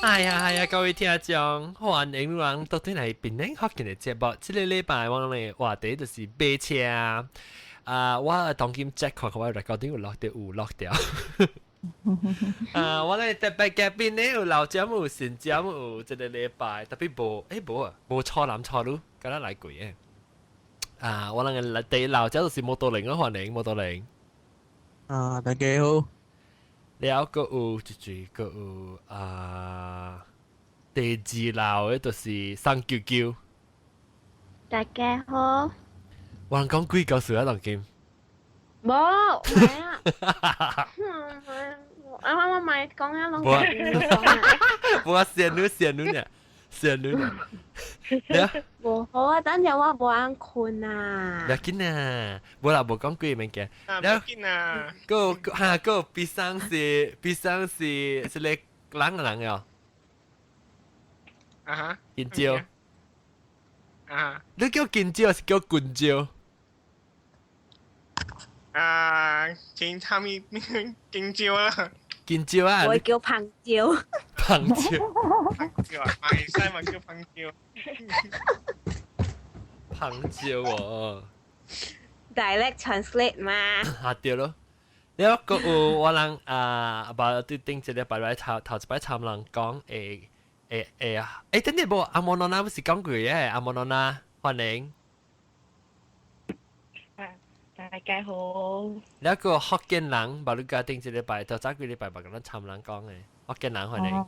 哎呀哎呀，各位聽眾，歡迎人到底來檳城福建的節目。這個禮拜我哋話題就是買車。啊，我當今 check 看看我 recording 有錄著有錄著。啊，我咧特別嘉賓咧有老蔣有新蔣有這個禮拜特別無，無啊，無錯男錯女，敢若來過的。啊，我人個第一老蔣就是摩托輪啊，歡迎摩托輪。啊，大家好。了閣有一嘴，閣有啊，第二老的就是送舅舅。大家好。我人講幾個事啊，當今。無，唔係啊。啱啱我咪講啊，攏無啊，仙女仙女呢？仙女呢？無好啊，等陣我無按睏啊。不要緊啊，無啦，無講幾個物件。啊，不要緊啊。閣哈閣比上是比上是是咧人個人哦。啊哈。金蕉。啊。你叫金蕉還是叫棍蕉？啊，警察咪金蕉啊。金蕉啊！我叫彭蕉。彭蕉。彭蕉啊，馬來西亞叫彭蕉。彭蕉哦。 Direct translate 嘛。啊對咯。了閣有我人啊，阿爸對頂一禮拜來頭頭一擺參人講，欸欸，等陣無阿莫諾娜不是講過嘅，阿莫諾娜歡迎。大家好。了個福建人，把你家頂一禮拜，頭早幾禮拜嘛共咱參人講的，福建人歡迎。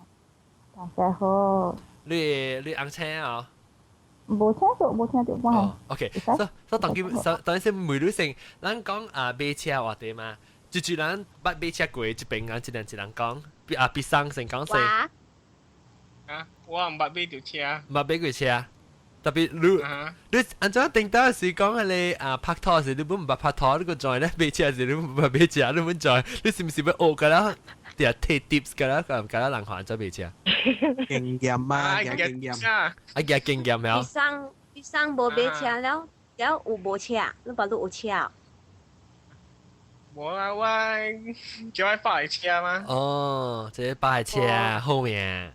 大家好。你紅車哦？無聽到，無聽到，我哦，OK，所所當今，所當時問女性，咱講啊買車話題嘛，就就咱捌買車過，這邊人一人一人講，比啊比桑先講先。啊，我毋捌買著車。毋捌買過車。特別你你按怎頂到時講彼個啊拍拖時，你本毋捌拍拖，你閣再咧買車時，你毋捌買車，你本再，你是毋是欲學㗎啦？定提 tips 㗎啦，共共人看按怎買車？經驗啊，經驗。啊，加經驗了。醫生醫生無買車了，了有無車？你爸你有車？無啊，我就愛爸的車嘛。哦，這個爸的車好命。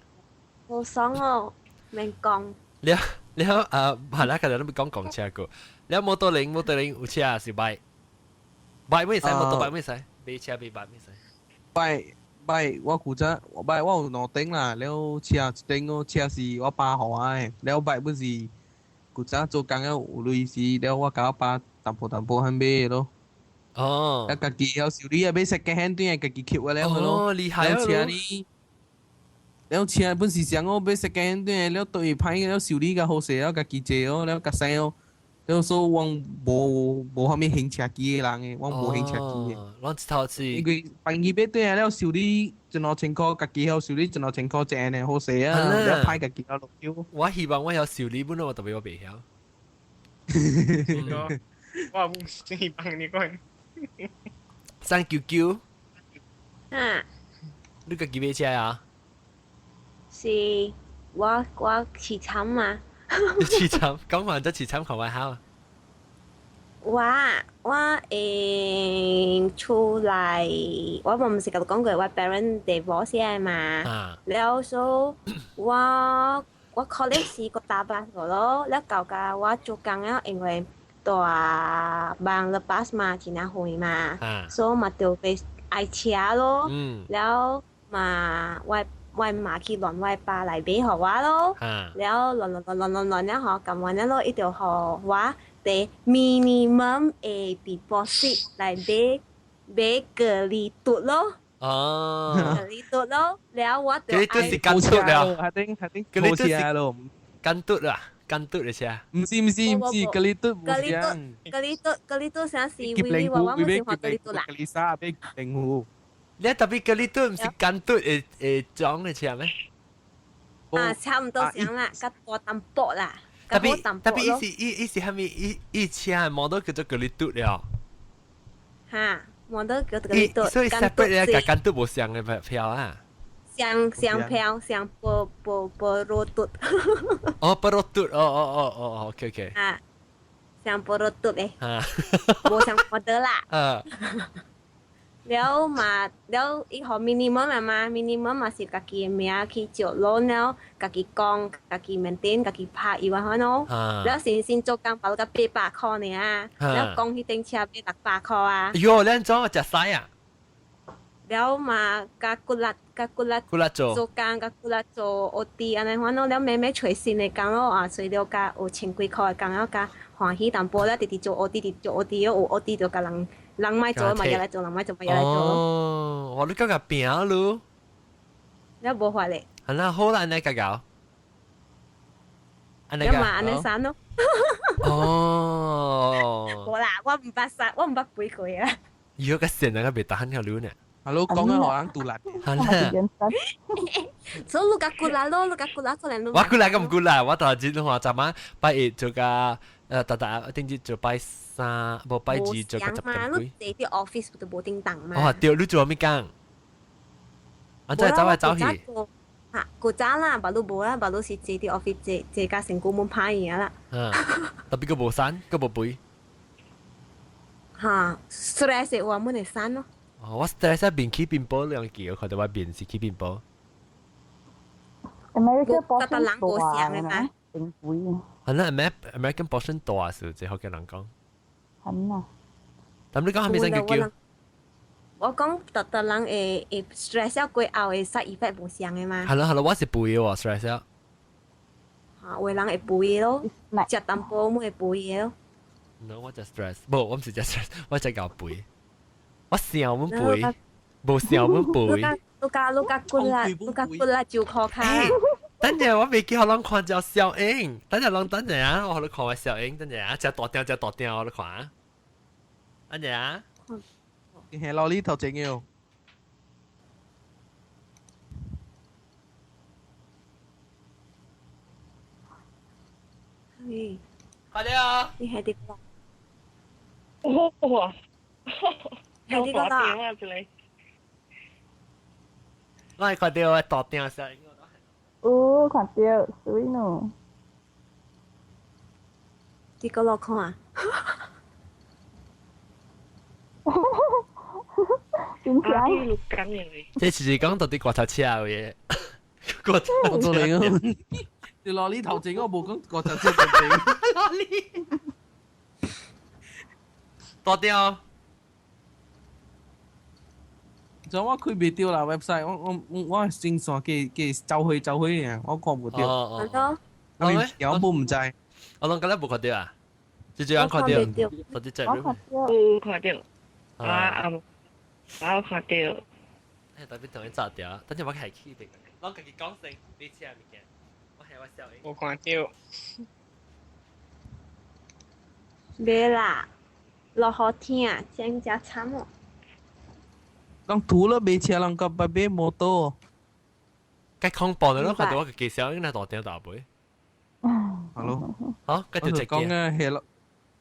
好爽哦，免講。了了啊，係啦，今日都欲講講車過。了摩托輪摩托輪有車是 bike？bike 咩使？摩托 bike 咩使？買車買 bike 咩使？ bike bike 我負責，bike 我有兩頂啦，了車一頂哦，車是我爸予我的，了 bike 本是舊早做工了有鐳時，了我共我爸淡薄淡薄遐買的咯。哦。啊，家己曉修理啊，買 second hand 轉來家己抾的了咯。哦，厲害啊！車呢？了車本是想我買 second hand 轉來了，對歹了修理較好勢了，家己坐哦，了較使哦。了所以我無無啥物興車機的人的，我無興車機的。攏一頭是。因為朋友買轉來了修理一兩千箍，家己曉修理一兩千箍，這樣好勢啊！了歹家己曉落手。我希望我曉修理，本來我特別我袂曉。我唔希望你講。三九九。啊。你家己買車啊？是，我我悽慘嘛。你悽慘，講完就悽慘，看我好。我我會厝內，我毋是共你講過，我 parent divorce 的嘛。了所以我我 college 時閣搭巴咯，了到甲我做工了，因為大忙了 bus 嘛，真正遠嘛，所以嘛著欲愛車咯。了嘛我我媽去聯我爸來買予我咯。了亂亂亂亂亂亂了吼，撳完了咯，伊就予我佇 minimum 的 deposit 來買買格力嘟咯。哦。格力嘟咯，了我就格力嘟是干嘟了，係頂係頂，格力嘟是干嘟啦，干嘟的車。毋是毋是毋是，格力嘟。格力嘟，格力嘟，格力嘟啥是威我我毋喜歡格力嘟啦。格力沙買靈湖。你特別格力嘟毋是干嘟會會裝的車咩？啊，差毋多像啦，較大淡薄啦。特別特別，伊是伊伊是蝦米？伊伊車 model 叫做格力嘟了。哈，model 叫做格力嘟。所以 separate 咧，共干嘟無相的票啊。相相票相波波波羅嘟。哦，波羅嘟，哦哦哦哦，OK OK。啊，相波羅嘟咧。啊。無相 model 啦。啊。了嘛，了伊予 minimum 嘛，minimum 嘛是家己的名去借 loan 了，家己供，家己 maintain，家己拍伊話款咯。了先先做工包甲800箍爾，了供彼頂車買600箍啊。喲，你按怎食屎啊？了嘛，較骨力，較骨力，骨力做做工，較骨力做 OT 按呢款咯。了慢慢揣新的工咯，啊，揣著較有千幾箍的工了，較歡喜淡薄了，直直做 OT，直做 OT 咯，有 OT 就共人。人莫做嘛，也來做，人莫做嘛，也來做。哦，哇！你感覺拼咯？你無法咧。係啦，好啦，你家搞。你嘛按呢散咯。哦。無啦，我毋捌散，我毋捌背過啊。如果個線那個袂打條路呢？係咯，講緊學人獨立。係啦。所以你較骨力咯，你較骨力可能你。我骨力咁骨力，我頭先話昨晚拜一做個特特頂日做拜三，無拜二做個十點幾。你坐佇 office 都無叮當嘛。哦，對，你做啥物工？啊，真係走來走去。嚇，古早啦，別路無啦，別路是坐佇 office 坐坐甲身軀滿歹去啦。嗯，特別閣無瘦，閣無肥。嚇，stress 的話，滿會瘦咯。哦，我 stress 啊，面起面薄兩記，我看到我面是起面薄。 American portion 大的嘛，真肥。係啦，American portion 大是最好嘅人講。係啊。但你講係咪先叫叫？我講逐逐人會會 stress 了過後會 side effect 無相的嘛。係咯係咯，我是肥的喎 stress 了。嚇，有的人會肥咯，食淡薄會肥的咯。 No，我食 stress，無，我毋是食 stress，我食𠢕肥。我想阮肥，無想阮肥。你加你加骨力，你加骨力就靠卡。等陣我未記予人看著小英，等陣人等陣啊，我予你看我小英，等陣啊，食大鼎食大鼎，我予你看啊。等陣啊。係攞呢頭整嘅。快啲啊！你係啲個？哇！係啲個啦。我係看到我大鼎小英。有看到，水喏。你個落看啊？真正。這是講到底過頭車嘅，過頭我做你個，你攞呢頭整，我冇講過頭車頭整。攞呢，大鼎。就我開袂著啦 website，我我我我正線給給走去走去嘅，我看無著。哦哦。我有冇毋知？我攏敢若無看著啊？這隻人看著，到底隻我看著。有看著。啊啊！我看著。哎，特別同伊炸掉，等陣我開起邊，攏家己講聲，你車物件，我係我小英。我看著。袂啦，落雨天，真正慘哦。人除了買車，人閣捌買摩托。該恐怖的，你看到我家己小英那大鼎大杯。係咯。好，繼續講啊，係咯。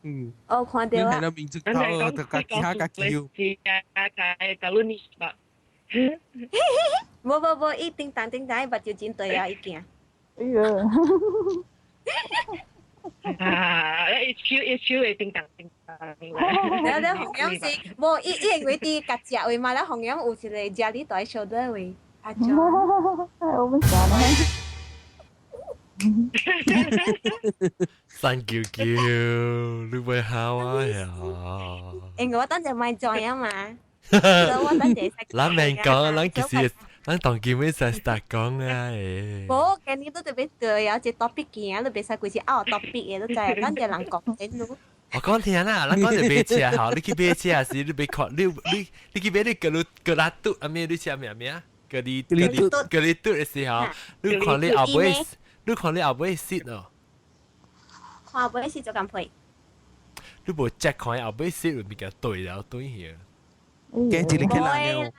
嗯。我看到啊。你係咯，民族頭，就家己下家己。是啊，家家論你吧。無無無，伊叮當叮當，伊目睭真大啊，伊驚。哎呀！啊！一手一手會叮當叮當。了了，紅樣是無伊伊會佇家食位嘛？了紅樣有一個食你大小的位，阿張。我們想呢。三九九，你會好啊呀？因為我等陣買裝啊嘛，所以我等陣。咱免講，咱其實咱當今尾使 start 講啊誒。無，今日都特別對啊，這 topic 件，你袂使規時拗 topic 的，你知？咱這人講真咯。我講聽啦，咱講就買車吼，你去買車時，你別看，你你你去買你格魯格拉嘟，啊咩？你車咩咩啊？格里格里格里嘟的時候，你看你後尾，你看你後尾 seat 哦。看後尾 seat 就咁配。你無 check 看後尾 seat 有物件對了對去。驚一個人哦。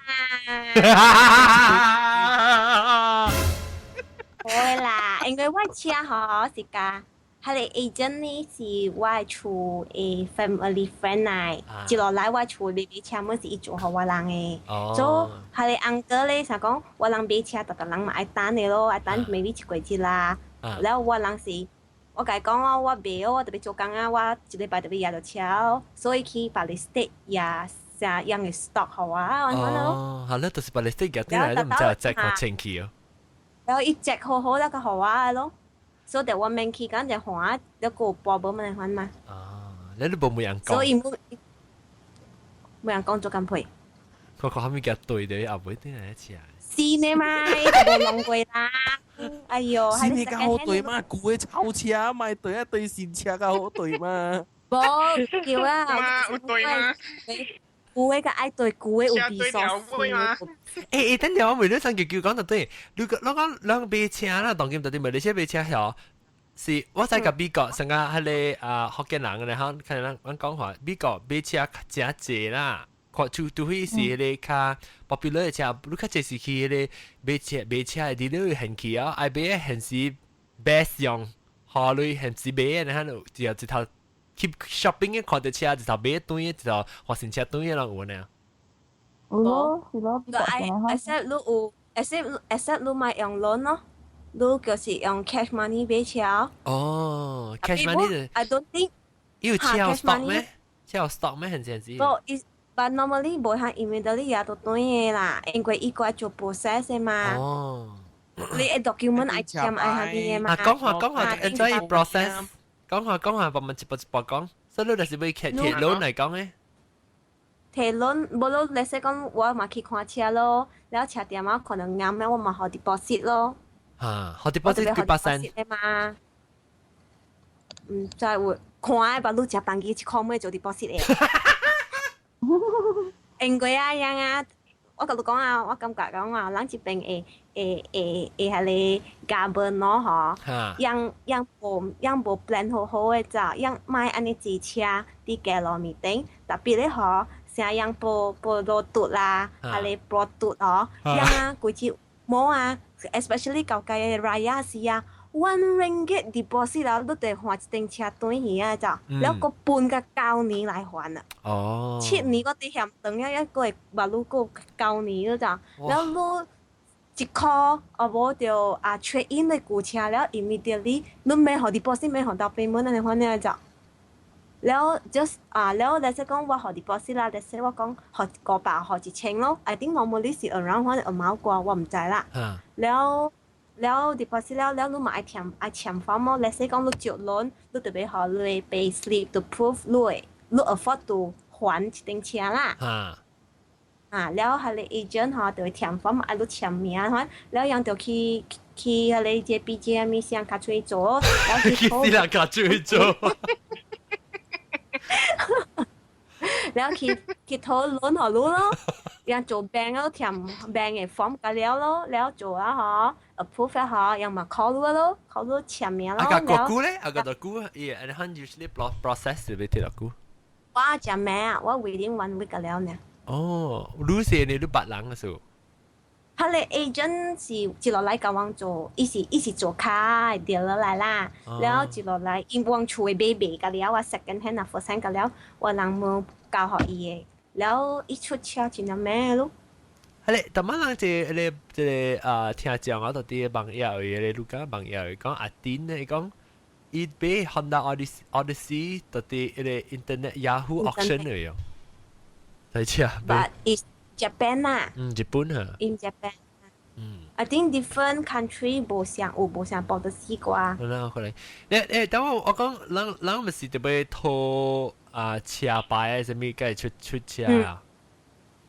會啦，因為我車吼是共。彼个 agent 呢是我厝的 family friend 來，一路來我厝買買車，物是伊做予我人的。所以彼个 uncle 咧，想講我人買車，逐逐人嘛愛等的咯，愛等 maybe 一個月啦。了我人是，我共伊講我我袂哦，我特別做工啊，我一禮拜特別掖著車哦，所以去別个 state 掖成樣嘅 stock 好啊，按款咯。哦，係咯，就是把你啲嘅啲嚟都唔知有隻個清氣哦。然後伊隻好好那個好啊咯，所以我免去講就換一個波無乜款嘛。啊，你都無冇人講。所以冇冇人講做咁配。我看後面嘅對對後尾啲嚟一次啊。是呢嘛，伊無弄過啦。哎喲，是你較好對嘛？舊的臭車咪對一對新車較好對嘛？無叫啊，有對嗎？舊的較愛對，舊的有比數。欸欸，等陣我問你，上叫叫講就對，你講我講兩買車啦，當今到底咪你車買車曉？是我在個美國，上個彼個啊福建人咧，吼，看人阮講話，美國買車較誠濟啦，看除除非是彼個較 popular 的車，你較濟是去彼個買車買車的 dealer 現去哦，愛買的現時 best 用，好類現時買的，你看就一頭去 shopping 的看著車，一頭買轉的，一頭發新車轉的攏有呢。有咯，是咯。愛 except 你有，except 你莫用 loan 咯。你就是用 cash money 買車。哦，cash money。 I don't think。有車有 stock 咩？車有 stock 咩？很這樣子。不，is but normally 無通 immediately 也都轉的啦，因為伊個做 process 的嘛。哦。你的 document 愛簽愛下邊的嘛。啊，講話講話，enjoy process。講話講話，慢慢一步一步講。所以你就是欲提 loan 來講的。提 loan，無咯，例如講我嘛去看車咯，了車店仔可能啱咩，我嘛予 deposit 咯。啊，予 deposit 幾百仙？嘛，毋知有看的，把你食飯機一箍買做 deposit 的。因為啊樣啊，我共你講啊，我感覺講啊，咱這邊會會會會彼个 government 咯吼，樣樣無樣無 plan 好好的咋，樣莫按呢擠車佇街路面頂，特別咧吼，成樣報報路嘟啦，彼个報嘟哦，樣啊規隻無啊，especially 舊屆的 Raya 時啊，1 ringgit deposit 了，你得換一頂車轉去啊，咋，了閣分甲9年來還啊。哦。7年我佇嫌長了，抑閣會目愈閣九年了咋，了你一箍，啊無就啊 trade in 的舊車了，immediately 你免予 deposit 免予 down payment 按呢款爾咋。了 just 啊，了例如講我予 deposit 啦，例如我講予500，予1000咯，I think normally 是 around 款 amount 啩，我毋知啦。了了 deposit 了了，你嘛愛填愛簽 form 咯，例如講你借 loan，你特別予你 pay slip to prove 你會你 afford to 還一頂車啦。啊，了彼个 agent 吼就會填 form 愛你簽名款，了人就去去彼个 JPJ 物啥較出去做，了去去死人較出去做。了去去討論予你咯，人做 bank 咯，填 bank 的 form 甲了咯，了做啊吼，approve 啊吼，人嘛 call 你咯，call 你簽名咯。啊個久咧，啊個多久，伊按呢 usually process 是欲提偌久？我食咩啊？我 within one week 了呢。哦，你是你你別人嘅數？彼个 agent 是一路來共阮做，伊是伊是做卡的 dealer 來啦，了一路來因阮厝的買賣甲了，我 second hand 啊 first hand 甲了，我人無交予伊的，了伊出車真正咩咯。係咧，逐擺人這個這個啊聽講啊，到佇網頁的，你講網頁講阿丁咧，伊講伊買 Honda Odyssey 到佇彼個 internet Yahoo auction 的喲，睇車。 But it's Japan 啦。嗯，日本啊。 In Japan。I think different country 無相有無相 policy 啩。啦，可能。誒誒，等我我講，人人毋是特別討啊車牌啥物，該出出車啊。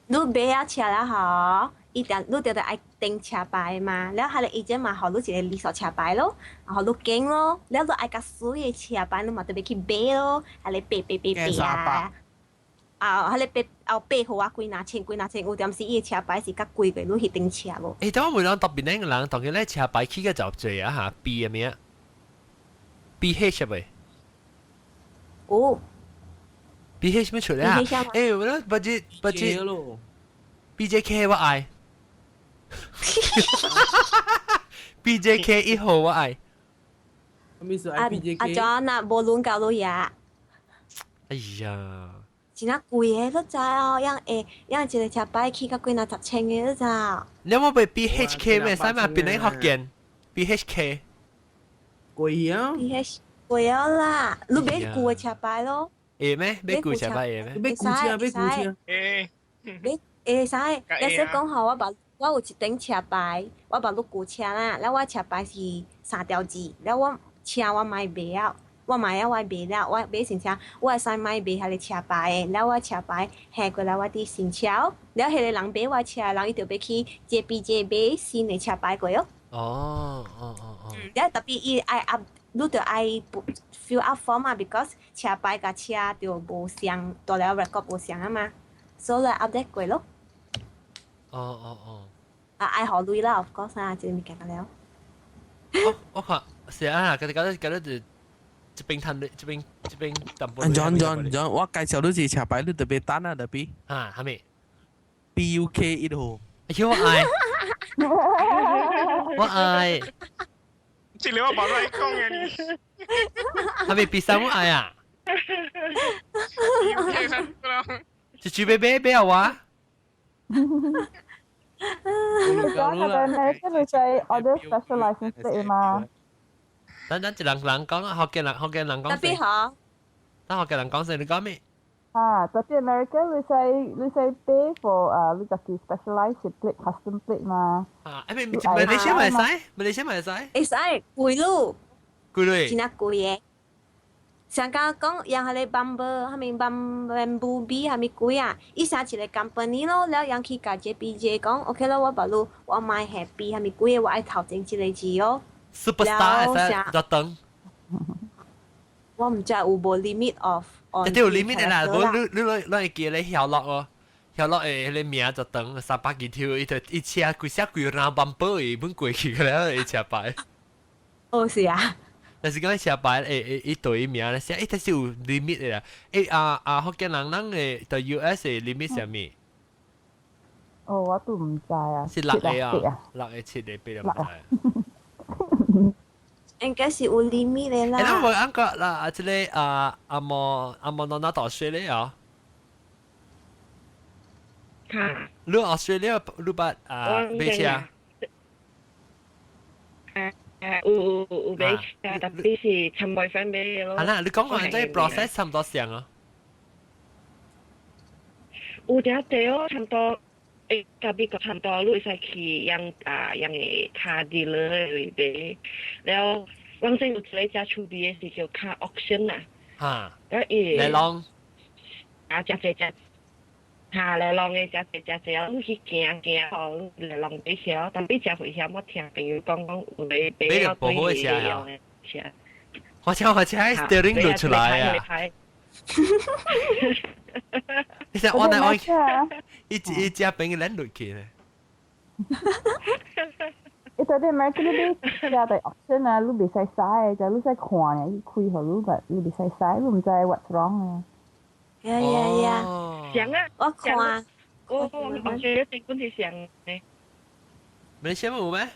你買啊車啦吼，伊定你著著愛登車牌嘛，了彼个 agent 嘛，予你一個二手車牌咯，予你揀咯，了你愛較水的車牌，你嘛特別去買咯，彼个買買買買啊。啊，彼个八後八號啊，幾若千幾若千，有點時伊的車牌是較貴過你彼頂車無？欸，等我問人特別那個人，當佢咧車牌起個就濟啊嚇，B 的名，B H 未？有。 B H 咩出嚟啊？欸，我咧不知不知 B J K 我愛，B J K 1號我愛。咩事？阿阿 John 啊，無輪教你也。哎呀！真正貴的，你知哦？樣會樣一個車牌起到幾若十千的，你知？你有冇被 B H K 咩？使嘛變你福建 B H K 貴啊！B H 貴啊啦，你買舊的車牌咯。會咩？買舊車牌會咩？買舊車，買舊車。誒，你會使，你說講吼，我捌我有一頂車牌，我捌錄舊車啦，了我車牌是三條字，了我車我買袂了，我買了我賣了，我買新車，我會使買賣彼个車牌的，了我車牌還過來我佇新車，了彼个人買我車的人，伊就欲去 JPJ 買新的車牌過哦。了特別伊愛 up，你著愛 fill up form 啊，because 車牌佮車就無相，到了 record 無相啊嘛，所以 update 過咯。啊，愛予鐳啦，of course 啊，這个物件了。我我看是啊，佢哋覺得覺得就這邊趁，這邊這邊淡薄。 John John John，我介紹你一個車牌，你特別等啊，特別。啊，係咪？BUK 1號。哎呦，我愛，我愛。這個我無來講嘅你。係咪 B 三我愛啊？ BUK 三啦。是住買買買啊我？你講係咪即係你 order special license plate 嘛？等等，一人人講啊，福建人福建人講。特別好。等福建人講先，你講咩？啊，特別 America 你使 pay for 啊，你家己 specialized plate custom plate 嘛？啊，誒，馬來西亞會使，馬來西亞會使。會使，貴咯。貴嘞。真係貴的。上講講，用彼个 bumble，啥物 bumblebee，啥物鬼啊？伊寫一個 company 咯，了人去共 JPJ 講，OK 咯，我捌你，我買 happy 啥物鬼的，我愛頭前這個字哦。 Superstar 會使就等。我毋知有無 limit of。一定有 limit 的啦，無你你你你會記咧曉樂哦，曉樂的彼个名就長300幾條，伊就一車規寫規人 bumper 伊本過去個了，伊車牌。哦，是啊。但是講車牌會會一對名咧寫，伊這是有 limit 的啦。欸啊啊，福建人咱的在 US 的 limit 啥物？哦，我都毋知啊。是六個啊，六個七個八個毋知。應該是有 limit 的啦。欸，咱無按個啦，啊，這個啊阿毛阿毛拿到稅咧啊。嚇！你 Australia 你捌啊買車？誒誒，有有有買車，特別是親 boyfriend 買的咯。啊啦，你講講這 process 差唔多像啊。有點濟哦，差唔多。誒，佮美國差唔多，你會使去用啊用個 car dealer 的位買，了，往前有一個遮趣味的是叫 car auction 啊。了伊。來攏。啊，誠濟誠，哈來攏的誠濟誠濟啊！你去行行吼，來攏買車，但比誠危險。我聽朋友講講有咧買了對用的車。我車我車 steering 露出來啊！你想我來我一一隻朋友咱落去咧。伊到底 American 你買車的 auction 啊，你袂使駛，就你使看爾，伊開予你，但你袂使駛，你毋知 what's wrong 啊。呀呀呀！像啊，我看，我我覺得本是像的。馬來西亞有咩？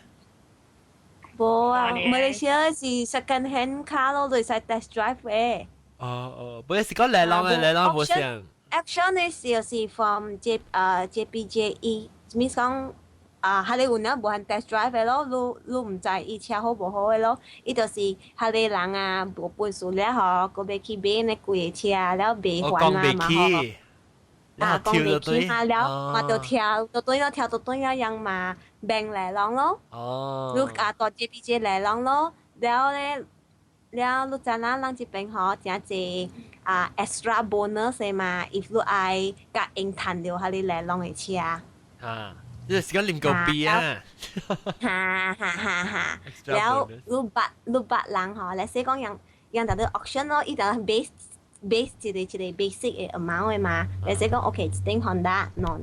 無啊，馬來西亞是 second hand car 咯，你使 test drive 嘅。哦哦，不是講來攏的來攏無像。 Auction 的時是 from J JPJE，咪講啊，彼个有影無限 test drive 的咯，你你毋知伊車好無好的咯，伊就是彼个人啊無本事了吼，閣欲去買那貴的車，了賣還啊嘛吼。啊，講袂起嘛，了嘛就跳，就對了跳就對了，樣嘛變來攏咯。你啊，到 JPJ 來攏咯，了咧，了你知影人這邊吼，誠濟啊 extra bonus 嘛，if 你愛共𪜶趁著彼个來攏的車。啊，這是講啉狗啤啊！哈哈哈哈！了，你捌你捌人吼，來說講樣樣達到 auction 咯，伊就 base 一個一個 basic 的 amount 的嘛，來說講 OK 一頂 Honda 2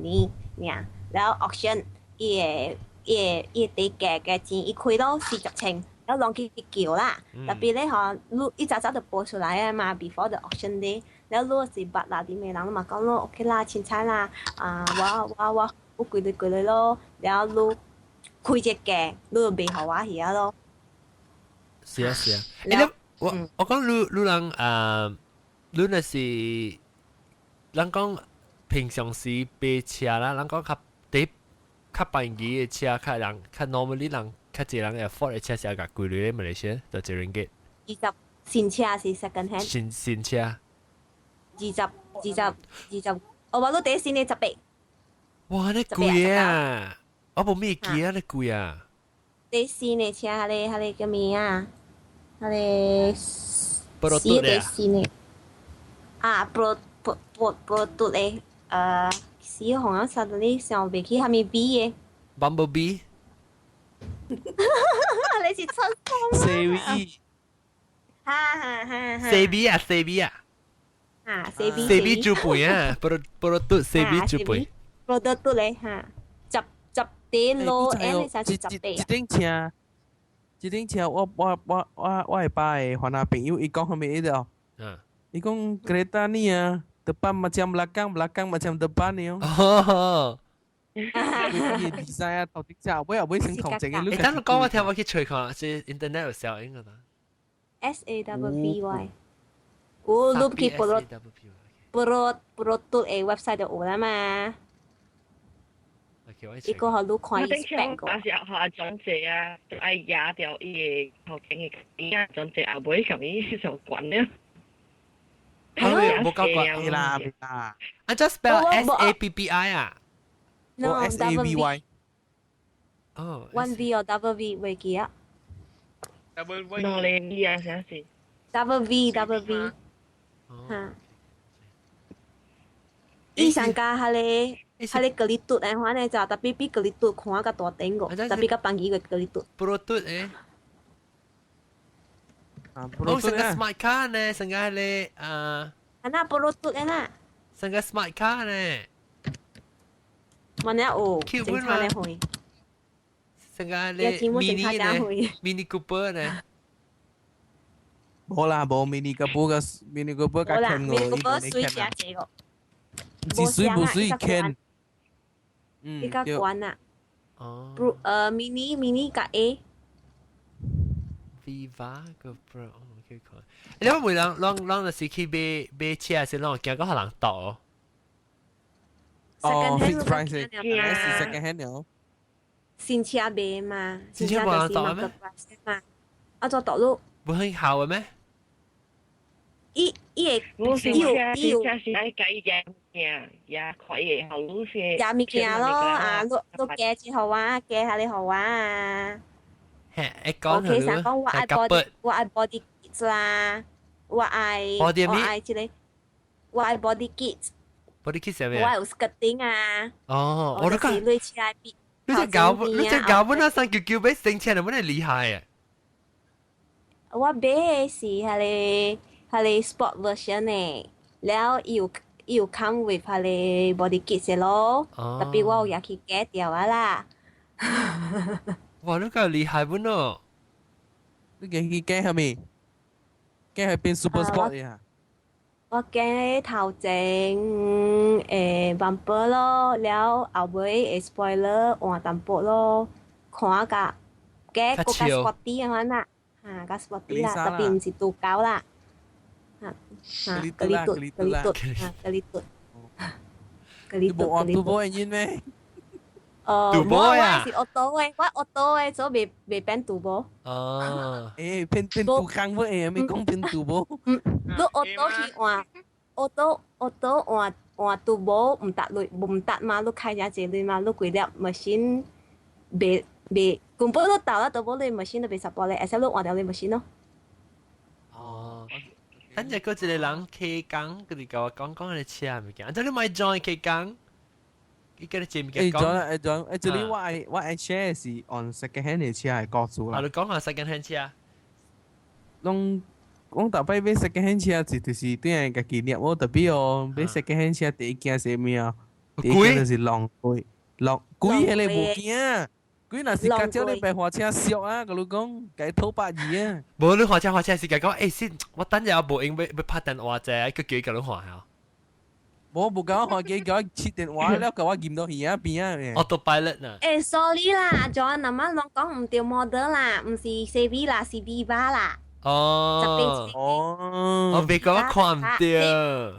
年爾，了 auction 伊的伊的伊的底價嘅錢，伊開到40千，了攏去叫啦。特別咧吼，你伊早早就報出來的嘛，before the auction day，了你是捌啦啲咩人，你嘛講咯 OK 啦，凊彩啦，啊我我我我幾鐳幾鐳咯，了你開一價，你就賣予我去啊咯。是啊是啊，欸，我我講你你人啊。你若是人講平常時買車啦，人講較第較便宜的車，較人較 normally 人較濟人 afford 的車是愛幾鐳咧？馬來西亞就一 ringgit。 20新車是 second hand。新新車。20、20、20，哦，我都第新的18。哇！你貴啊！我無咩記啊，你貴啊！第新的車，彼個叫咩啊？彼個 Perodua 第新的啊，Pro Pro Pro Perodua 的，死紅啊！實你想袂起蝦米 B 的？Bumblebee。你是出風 C V。哈哈哈哈 C B 啊，C B 啊。啊，C B C B 豬背啊，Perodua C B 豬背。 Perodua 咧哈，十十地路，誒，你啥是十八？這頂車，這頂車，我的爸的番仔朋友，伊講啥物伊就，伊講 kereta ni ah, depan macam belakang, belakang macam depan ni 哦。哦。伊 design 啊，頭頂車後尾後尾先頭前嘅。欸，等你講我聽，我去揣看，是 internet 有效應該啦。 S A W B Y。我你去 Perodua 的 website 就有啦嘛。伊個予你看伊 spec 個。我是學阿長者啊，愛壓掉伊個頭前嘅邊啊，長者後尾咁伊就關了。係冇搞過啦啦。啊，just spell S A B B I 啊。 No, S A V Y。哦。 One V or double V 袂記啊。 Double V。兩個 V 啊，啥是？Double V double V。嚇。伊上加彼個彼個格力嘟的話呢，就特別比格力嘟看較大頂個，特別較放伊個格力嘟。 Perodua 誒。哦，成個 smart car 呢，成個咧啊。啊那 Perodua 的啦。成個 smart car 呢。萬一有警察咧會。成個咧 mini 呢，Mini Cooper 呢。無啦，無 Mini Cooper 個 Mini Cooper 較輕個， Mini Cooper 水誠濟個。是水無水輕。嗯，比較懸啊。哦。不，mini 較 A。 Viva 個 Pro，我去看。你話每人攏就是去買買車時，攏驚講予人盜。哦，fixed price，是 second hand 了。新車賣嘛，新車無人盜咩？嘛，啊做盜路。無很好嘅咩？伊伊會，我新車新車是愛改嘢物件，也可以好路線。也物件咯，啊，你你加之後啊，加下你好啊。嘿，會講我其實講我愛 body，我愛 body kit 啦，我愛我愛這個，我愛 body kit。 body kit 係咩？我愛有 skirting 啊。哦，我都講。類似來比。你隻狗，本來399買成車，你本來厲害啊！我買的是彼個 sport version 的，了伊有 come with 彼個 body kit 的咯，特別我有也去改掉啊啦。哇！你夠厲害本咯！你去改係咪？改係變 super sport 呀？我改頭前bumper 咯，了後尾 spoiler 換淡薄咯，看甲改閣較 sporty 咁樣啦，嚇較 sporty 啦，特別毋是拄高啦。嚇嚇，格里嘟，格里嘟，嚇格里嘟，格里嘟，格里嘟。無按turbo 咩？哦， turbo 啊！我是 auto 的，我 auto 的，所以未變 turbo。哦。欸，變變杜康不？欸，咪講變 turbo。嗯，你 auto 去換，auto auto 換換 turbo 毋值鐳，毋值嘛？你開誠濟鐳嘛？你規粒 machine 袂袂，根本你到了 turbo 你 machine 都袂 support 咧，而且你換掉你 machine 咯。哦。等陣嗰一個人開講，佢哋共我講講佢車物件，這你莫 join 開講，伊叫你借物件講。欸，join 欸 join，欸，這裡我愛 share 是 on second hand 的車的故事啦。啊，你講下 second hand 車。攏講逐擺買 second hand 車就是對家己捏我特別哦，買 second hand 車第一件是啥物啊？第一件就是浪費，浪貴彼個無驚。貴若是駕照你白花車俗啊，佮你講，共討百二啊。無你換車換車是共講，欸先，我等陣無閒欲拍電話者，佢叫伊共你換啊。無無共我換機，共我切電話了，共我撳到耳仔邊啊。 Autopilot 呐。欸，sorry 啦，John，阿媽攏講毋對 model 啦，毋是 CV 啦，是 Viva 啦。哦。哦。我別講我看毋對。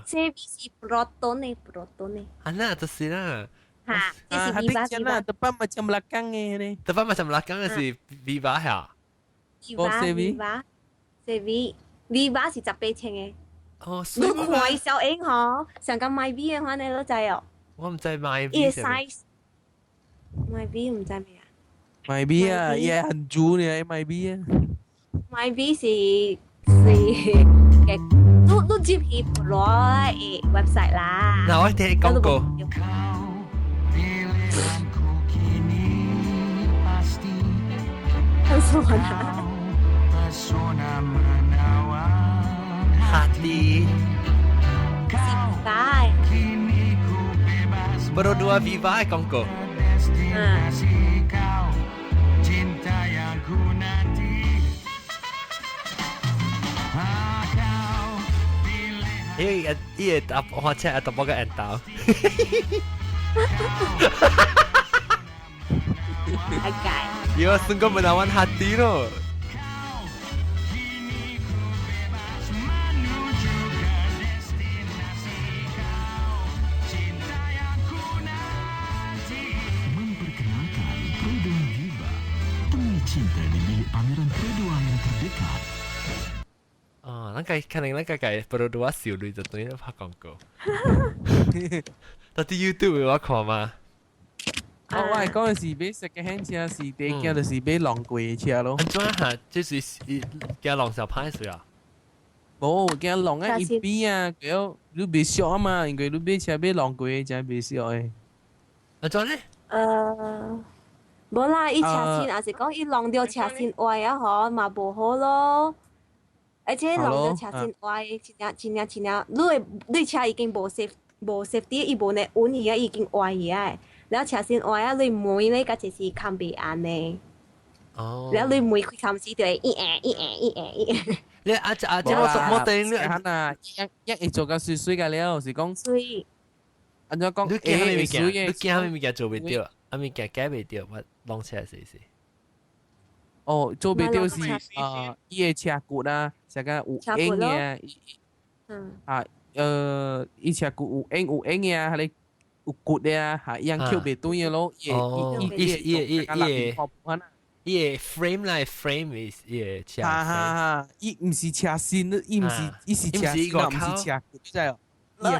CV 是 Proton 的，Proton 的。啊，那就是啦。哈，這是 Viva Viva。 Depan macam belakang 的呢。 Depan macam belakang 是 Viva 嚇。 Viva Viva CV Viva 是18,000的。哦，你看伊小英嗬，上個 Myvi 的話你都知哦。我毋知 Myvi。伊 size Myvi 毋知咩啊？Myvi 啊，伊係很豬呢，Myvi 啊。 Myvi 是嘅，你你入去攞嘅 website 啦。嗱，我聽講過。pesona. Hati. Bye. Perodua Viva 廣告。嗯。伊伊會搭我車阿搭我個引導。大概。 Yo, sungguh menawan hati no. Memperkenalkan Perodua Viva. Temui cinta di bilik pameran Perodua yang terdekat. 哦，咱家可能咱家家 Perodua 少女就等於拍廣告。到底 YouTube 我看嘛？我係講的是買 second hand 車，是第一件就是買浪過的車咯。按怎嚇？這是驚浪小歹勢啊？無，驚浪啊一邊啊，佢你袂俗啊嘛，因為你買車買浪過的，真袂俗的。按怎咧？無啦，伊車身也是講伊弄著車身壞啊，嗬，嘛無好咯。而且弄著車身壞，真正真正真正，你的你車已經無 safe 無 safety，伊無呢穩去啊，已經壞去啊。了車身壞啊，你門咧，甲就是冚袂按呢。哦。了你門開冚時就會一按一按一按一按。你阿阿姐我我頂你啊，一一會做甲水水個了，是講。水。按怎講？你驚啥物物件？你驚啥物物件做袂著？啊物件改袂著，我弄車是是。哦，做袂著是啊，伊的車骨啊，啥個有硬的。嗯。啊，伊車骨有硬有硬的啊，彼個。有骨的啊，嚇，伊樣抾袂斷的咯，伊伊伊伊伊伊 frame 來 frame is 伊車。哈哈哈！伊毋是車身，伊毋是，伊是車身，毋是車骨，你知哦？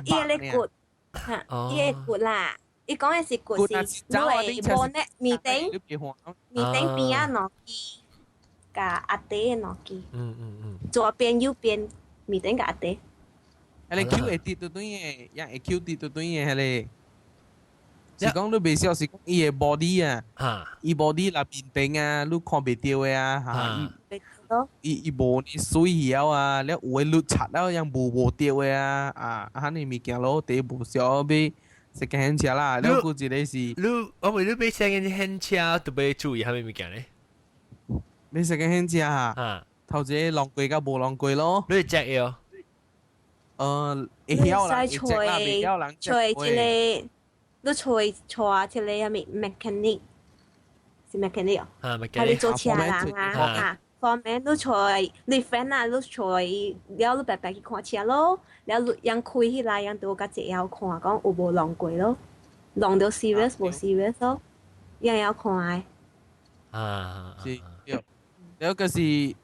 伊個骨，嚇，伊個骨啦，伊講的是骨是，你會無呢面頂，面頂邊仔兩支，佮壓底的兩支。左邊右邊面頂佮壓底。彼個 Q 會跌到對的，也會 Q 跌到對的，彼個。是講你袂曉，是講伊的 body 啊，伊 body 若面頂啊，你看袂著的啊，嚇，伊伊無呢水曉啊，了有的律擦了樣無無著的啊，啊，啊，呢物件咯，第無曉買 second hand 車啦，了閣一個是，你我問你買 second hand 車特別注意啥物物件咧？買 second hand 車嚇，頭一個浪過佮無浪過咯。你會 check 哦？會曉啦，會 check 啦，袂曉人揣一個。你揣揣一個啥物 mechanic 是 mechanic 哦，係你做車人啊，嚇，方面你揣你 friend 啊，你揣了你白白去看車咯，了你樣開起來，樣都較濟曉看，講有無弄過咯，弄著 serious 無 serious 咯，樣曉看的。啊，是，對，了個是，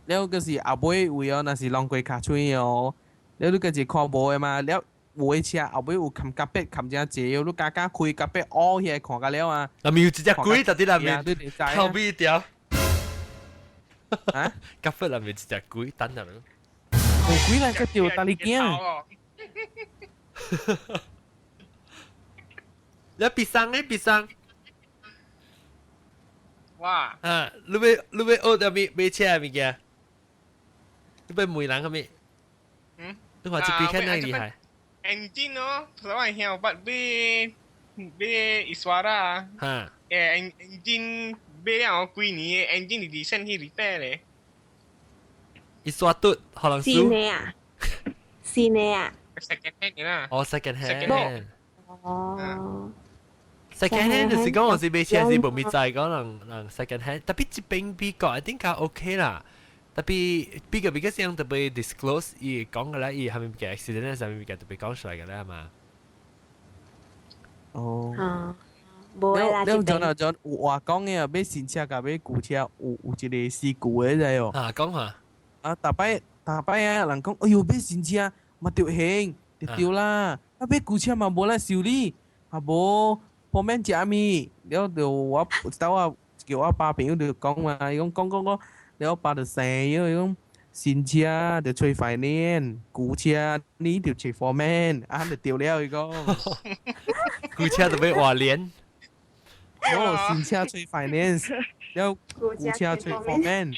了個是後尾位哦，若是弄過尻喙哦，了你個是看無的嘛，了。有的車後尾有冚夾壁冚正濟，你加加開夾壁凹起來看甲了啊！內面有一隻鬼佇內面，後尾一條。啊？夾壁內面一隻鬼等下咯。無鬼來個掉大力鏡。你別生咧，別生。哇！啊，你欲你欲學著物買車的物件？你欲問人啥物？嗯？你看這幾看哪厲害？ Engine 哦，台灣兄捌買買 Iswara 啊。誒，engine 買了幾年，engine 是 recent 去 repair 咧。伊刷嘟可能是呢啊？是呢啊？ Second hand 啦。哦，second hand。哦。 second hand 就是講我是買車是無咪知講人人 second hand，特別這邊美國一定較 OK 啦。特別比較比較像特別 disclose 伊講嘅咧，伊係咪嘅 accident 係咪嘅特別講出來嘅咧係嘛？哦。啊，無啦，你講啊講有話講嘅，買新車佮買舊車有有一個事故的知哦。啊，講下。啊，逐擺逐擺啊，人講，哎喲，買新車嘛著還，著對啦，啊買舊車嘛無咧修理，啊無破免食物，了就我有一道啊叫我爸朋友就講嘛，伊講講講講，了我爸就生伊講新車就揣 finance，舊車你就揣 foreman，啊就對了伊講。舊車就欲換鏈。哦，新車揣 finance，了舊車揣 foreman。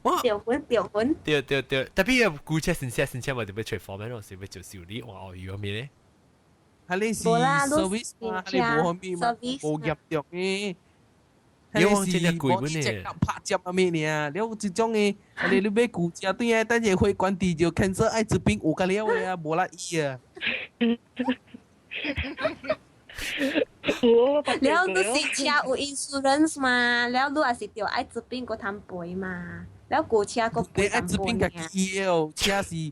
我掉粉掉粉。對對對，特別舊車新車新車嘛，就欲揣 foreman 咯，是欲做修理換哦油咩咧？係你是 service 嘛？你無方便嘛？無嚴重嘅。你往這隻貴本呢？拍接啊咩呢？了這種嘅，你買舊車對啊，等下血管治就 cancer 愛滋病有個了的啊，無力醫啊。了你新車有 insurance 嘛？了你也是著愛滋病閣通賠嘛？了舊車閣賠愛滋病家己哦，車是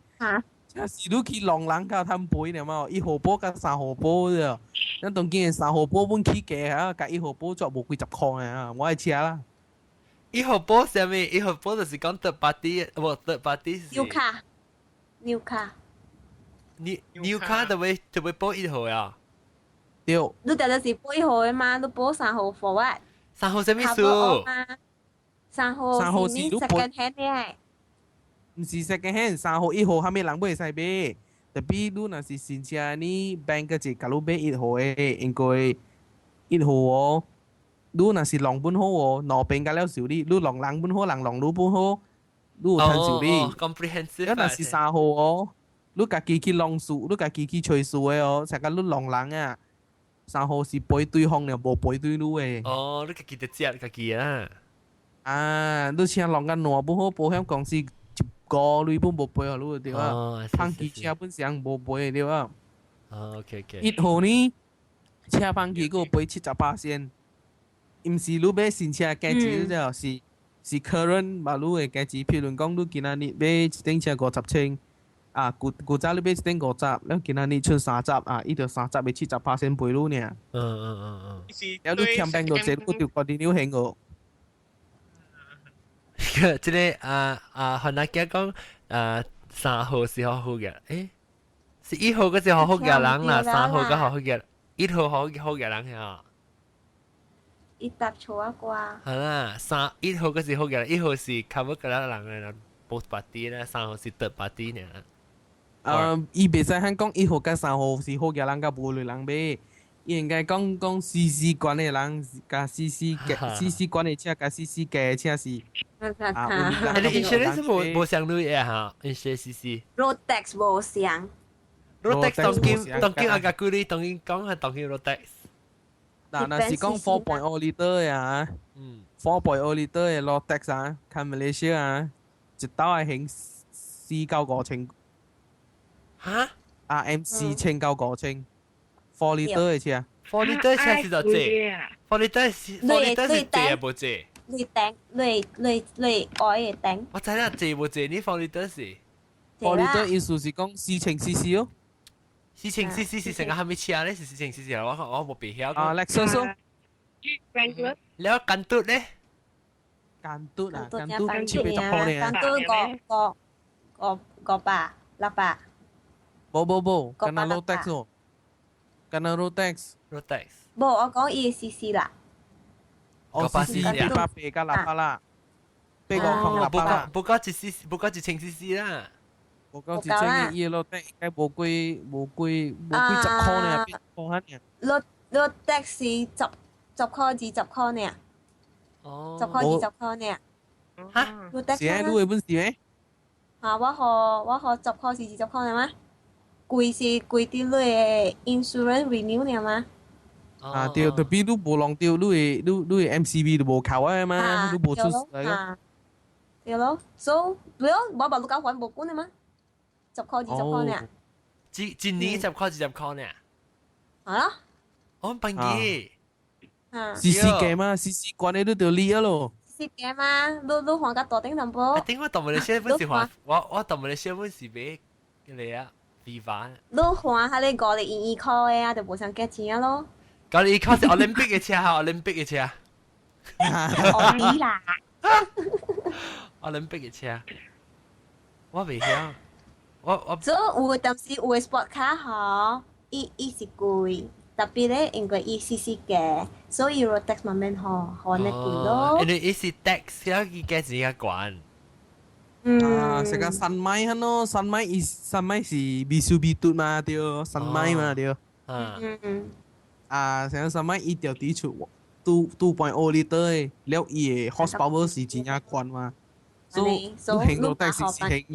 車是你去弄人較通賠爾嘛？一號保佮三號保啫。咱當今三號保本起價啊，共一號保作無幾十箍啊，我的車啦。一號保啥物？一號保就是講 third party，無 third party 是。 New car，new car。 New car 就欲保一號啊？對。你定就是保一號的嘛？你保三號 for what？三號啥物事？三號三號是你 second hand 的。毋是 second hand，三號一號，啥物人買會使買？特別你若是新車，你 bank 一共你買一號的，應該一號哦。你若是弄本好哦，兩邊共了修理；你弄人本好，人弄你本好，你有通修理。 comprehensive。你若是三號哦，你家己去弄數，你家己去揣數的哦，成個你弄人啊。三號是賠對方的，無賠對你的。哦，你家己得食，家己啊。啊，你車弄甲爛不好，保險公司一個鐳本無賠予你對啊。碰機車本身無賠對啊。哦，OK OK。一號呢，車碰機閣賠70%，毋是你買新車價錢了，是 current 嘛？你的價錢，譬如講你今仔日買一頂車50千。啊，舊舊早你買一頂50，了今仔日出三十啊，伊就三十的70%賠你爾。了你欠病就濟，你就 continue 還個。這个啊啊，番仔囝講啊，三號是好好嘅，是一號嗰是好好嘅人啦，三號個好好嘅，一號好好嘅人啊。伊答錯啊啩。係啦，三一號嗰是好嘅，一號是 cover 個人嘅 both party 啦，三號是 third party 呢。啊，伊袂使喊講一號佮三號是好嘅人，佮無類人買。伊應該講講 CC 懸的人，佮 CC 嘅 CC 懸的車，佮 CC 低的車是。啊，你 insurance 無相類的哈？insurance CC。 Road tax 無相。 Road tax 當今當今阿家鼓勵當今講係當今 road tax。嗱，若是講 4.0 liter 的啊，4.0 liter 的 road tax 啊，看馬來西亞啊，一兜愛還4到5千。哈？RM 4000到5000，4 liter 的車。 4 liter 車是多濟？4 liter 是 4 liter 是濟啊無濟？你頂，你你你愛的頂。我知啦，濟無濟？你 4 liter 是 4 liter 意思是講4000 cc 哦。4000 cc 是成個蝦米車咧？是4000 cc 我我無別曉。啊，Lexus 咯。了 Kantut 咧？ Kantut 啊，Kantut 780塊呢。 Kantut 五五五五百600。無無無，敢若 road tax 哦，敢若 road tax。 road tax。無，我講伊的 CC 啦。哦，CC 880加600啦，850六百啦。無夠一 CC，無夠1000 cc 啦。無夠一千嘅伊 road tax 應該無過無過無幾十塊呢，8塊爾。 road tax 是10塊20塊呢。哦。10塊20塊呢。哈？road tax 是啊，你的本事咩？啊，我予我予十塊是20塊呢嗎？貴是貴佇你的 insurance renew 呢嗎？啊對，特別你無弄著，你的 MCV 就無扣啊嘛，你無出嚟咯。對咯，所以對咯，我把你交還無管的嗎？10塊20塊呢？一年10塊20塊呢？啊？我笨機。啊。 CC 低嘛，CC 懸的你就理啊咯。 CC 低嘛，你你還較大頂淡薄。頂我到馬來西亞本是還，我到馬來西亞本是買個啊。Viva。你還彼个51.1塊的啊，就無相價錢啊咯。 51塊是 Olympic 的車，Olympic 的車。奧迪啦。 Olympic 的車。我袂曉，我所以有當時有的 sport car 嗬，伊是貴，特別咧因為伊 CC 嘅，所以 road tax 嘛免嗬，可能貴咯。因為伊是 tax，伊價錢較懸。啊，成個新米係咯，新米伊新米是必須必嘟嘛，對，新米嘛對。啊，成個新米伊就提出 2.0 liter 的，了伊的 horsepower 是真正懸嘛。所以你行到底是行。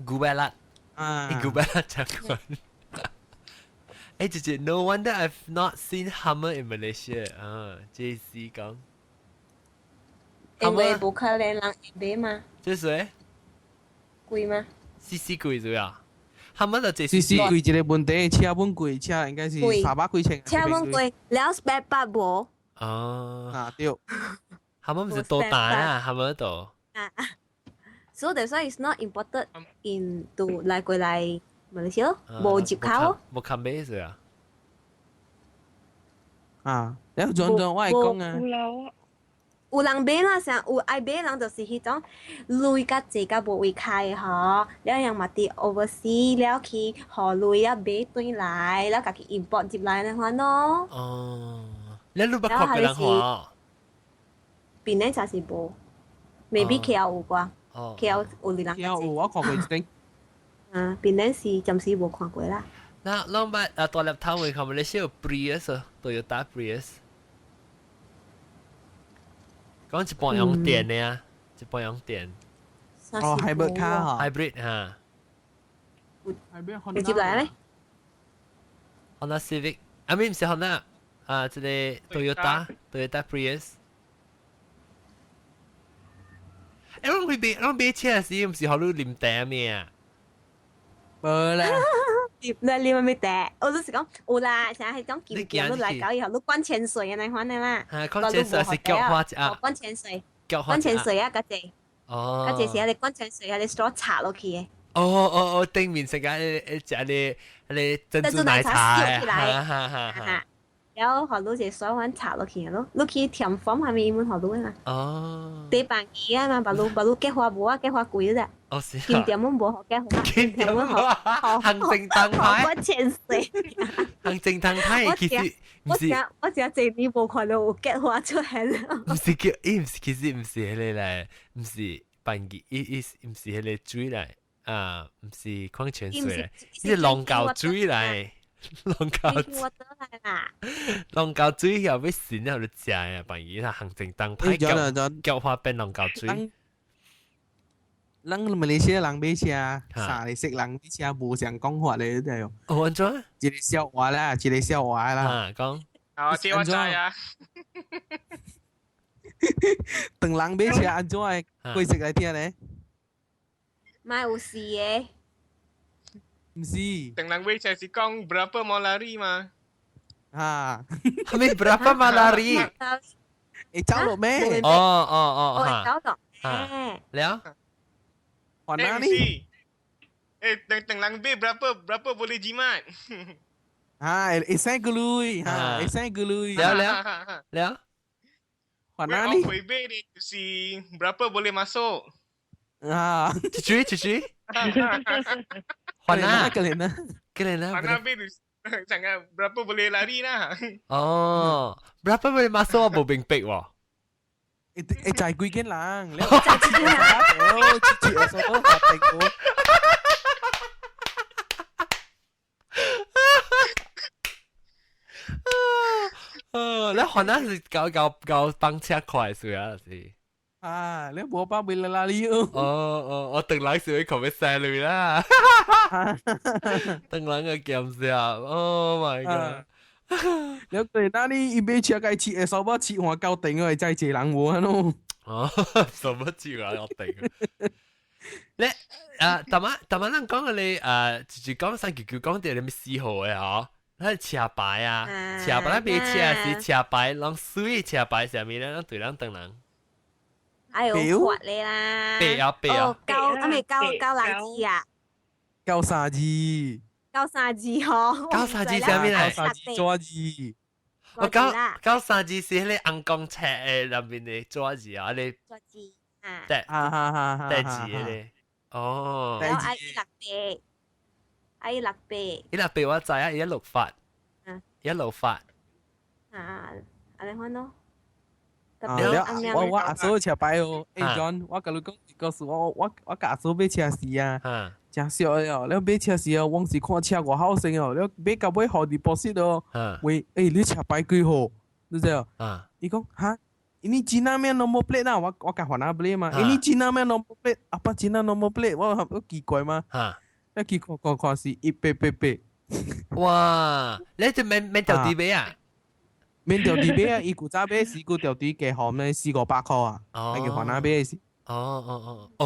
古白啦，啊，古白啦真懸。誒，姐姐，No wonder I've not seen Hummer in Malaysia。啊，JC 講。因為無可能人會買嘛。這是誰？貴嗎？ CC 貴是啊？Hummer 就這 CC 貴一個問題，車本貴，車應該是三百幾千。車本貴，了 spare part 無。哦。啊對。 Hummer 唔是多大啊？Hummer 都。啊啊。So that's why it's not imported into 來過來馬來西亞，無入口。無冚買是啊？啊，你轉轉我會講啊。有人買啦，成有愛買人就是彼種鐳較濟較無位開吼，了人嘛佇 overseas 了去予鐳啊買轉來，了家己 import 入來那款咯。哦，你攏捌看過人看？檳城暫時無，maybe KL 有啩，KL 有人。 KL 有我看過一頂。啊，檳城是暫時無看過啦。那攏捌啊，大粒頭會看馬來西亞 Prius 啊，Toyota Prius。講一半用電的啊，一半用電。哦，hybrid car ，hybrid 嚇。 hybrid 你接來咧？Honda Civic，啊，唔是 Honda，啊，這個 Toyota Prius。誒，我去買，我買車時唔是予你啉茶咩啊？無啦。你啉啥物茶？我就是講有啦，成日係講劍劍，你來搞以後，你灌潛水的那款的啦。嚇，礦泉水是腳花啊。灌潛水。腳灌泉水啊，嗰隻。哦。嗰隻是你灌泉水啊，你 straw 插落去的。哦哦哦，頂面食個食你你珍珠奶茶燒起來。哈哈哈。然後予你一個水碗插落去咯，你去甜房下面伊們予你嘛。哦。地板機啊嘛，把你把你結花無啊，結花貴啦。哦是啊。金店阮無予結花。金店無。行政燈牌。我潛水。行政燈牌其實我成我成這年無看到有結花出現了。毋是叫，伊毋是其實毋是彼個來，毋是辦機，伊伊毋是彼個水來，啊，毋是礦泉水來，伊是龍窖水來。龍窖龍窖水後尾神後就食啊，辦機他行政燈牌腳腳花變龍窖水。咱馬來西亞人買車，三個色人買車無相講法咧，對哦。哦，按怎？一個笑話啦，一個笑話啦。啊，講。啊，這我知啊。當人買車按怎會解釋來聽咧？莫有事的。毋是。當人買車是講 berapa mau lari 嘛？啊。係咪 berapa mau lari？會走落咩？哦哦哦，會走落。了。還哪裡？誒，等等人買 berapa berapa boleh jimat？啊，會使個鐳，哈，會使個鐳。了了了。還哪裡？回買的就是 berapa boleh masuk？啊，一句一句。還哪？個人呢？個人呢？還哪買就是講 berapa boleh lari 啦？哦，berapa boleh masuk 我無明白喎。會會載幾個人？載幾個人？哦，一一個數都確定過。哦，你可能是搞搞搞幫車快是啊是。啊，你無包袂拉哩哦。哦哦，我等來時會靠要生女啦。等人個劍笑，Oh my god！了對，那你伊買車該切的手把切換夠定個，再濟人無啊喏。哦，什麼切換夠定？你啊，逐晚逐晚咱講個你啊，就是講三九九講到你咩四號的嗬？咱車牌啊，車牌咱買車是車牌，攏水車牌啥物咧？咱對咱當人。哎呦，發咧啦！白啊白啊！九啊未九九人字啊！九三字。九三字吼。九三字啥物來？九三字紙字。我九九三字是彼個紅光冊的內面的紙字啊，彼個。紙字啊。對。啊哈哈哈！對字的。哦。了愛一六八，愛一六八。一六八我知啊，一六發。一六發。啊，按呢款咯。啊，了我阿嫂車牌哦，欸 John，我共你講一個事，我共阿嫂買車時啊，真俗哦，了買車時哦，我是看車外口先哦，了買到尾予 deposit 哦，喂，欸你車牌幾號？你知哦？伊講哈，ini Cina punya nombor plate 啦，我共番仔買嘛，ini Cina punya nombor plate，apa Cina nombor plate？我奇怪嘛，一奇怪看看是1888。哇，你就免免調底買啊？免調底買啊！伊古早買是古調底加號呢，四五百塊啊，係叫番仔買是。哦哦哦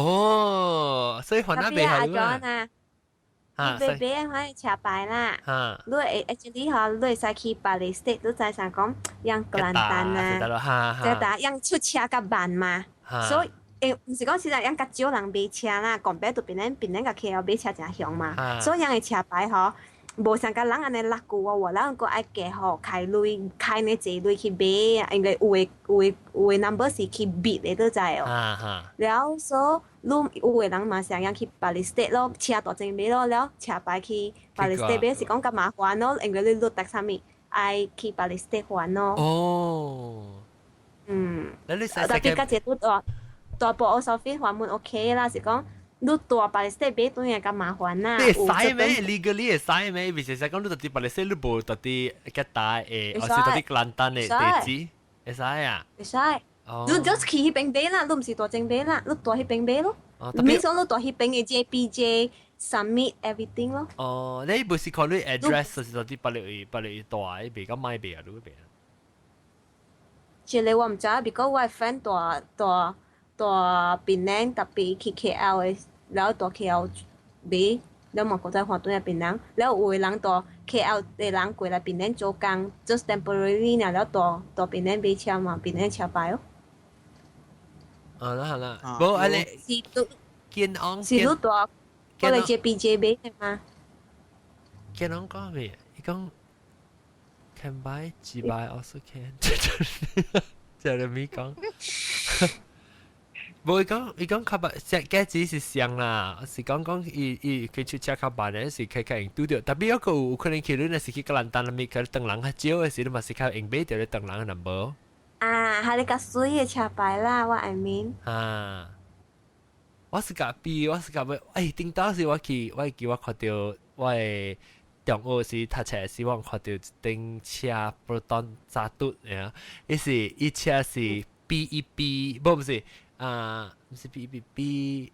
哦，所以番仔買好啊。啊，你買買車牌啦。你會 actually 吼，你會使去別个 state，你知啥講？用吉蘭丹啊，這搭用出車較慢嘛。所以欸，毋是講實在用較少人買車啦，compare to 檳城檳城佮 KL 買車誠凶嘛。所以用的車牌吼，無像佮人按呢落久哦，有人閣愛加吼開鐳，開呢濟鐳去買啊，因為有的 number 是去 bid 的，都知哦。了所以你有的人嘛是用去別个 state 咯，車大前買咯，了車牌去別个 state 買是講較麻煩咯，因為你落達啥物愛去別個 state 還咯。哦。特別較濟拄大大部 post office 還門 OK 啦，是講。你蹛別個 state 買當然較麻煩啦。你會使咩？legally 會使咩？唔是講你到底別個 state 你無到底吉打的，或是到底吉蘭丹的地址，會使啊？會使。你 just 去彼邊買啦，你毋是蹛前買啦，你蹛彼邊買咯。免講你蹛彼邊的 JPJ submit everything 咯。哦，你不是看你 address 是到底別個別個蹛，袂較歹買啊，你邊？這個我毋知，because 我的 friend 蹛蹛蹛檳城，特別去 KL 的，了蹛 KL 買，了嘛閣再還轉來檳城，了有的人蹛 KL 的人過來檳城做工，just temporarily 爾，了蹛蹛檳城買車嘛，檳城車牌哦。啊啦好啦，無啊你是都健康是你蹛過來 JPJ 買的嗎？健康講咩？伊講 can buy 幾 buy also can，這係咪講？無伊講伊講較慢，價價錢是上啦，是講講伊伊佢出車較慢的，是較較用拄著。特別一個有可能去你若是去吉蘭丹那邊，去唐人較少的時，你嘛是較用買著咧唐人的 number。啊，係你較媠的車牌啦，我 I mean。啊，我是共比，我是共欲，哎，頂當時我去，我記我看著我的中學時讀冊時，我看著一頂車 Proton 扎嘟，呀，伊是伊車是 BEB，無毋是。啊，毋是 B B B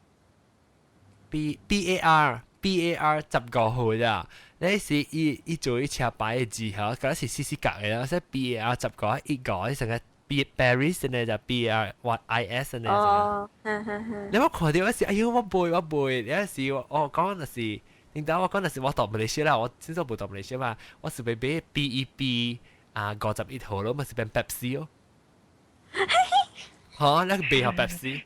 B B A R B A R 15號咋？你是伊伊做伊車牌的字吼，敢若是四四角的啦，所以 B A R 十五一五，成個 B Paris 呢就 B R I S 呢。哦，哈哈哈。你我看著我是，哎喲，我背我背，有時我講就是，頂當我講就是我蹛馬來西亞啦，我先做無蹛馬來西亞嘛，我是欲買 B E B 啊51號咯，嘛是變 Pepsi 哦。嚇，那個背後 Pepsi。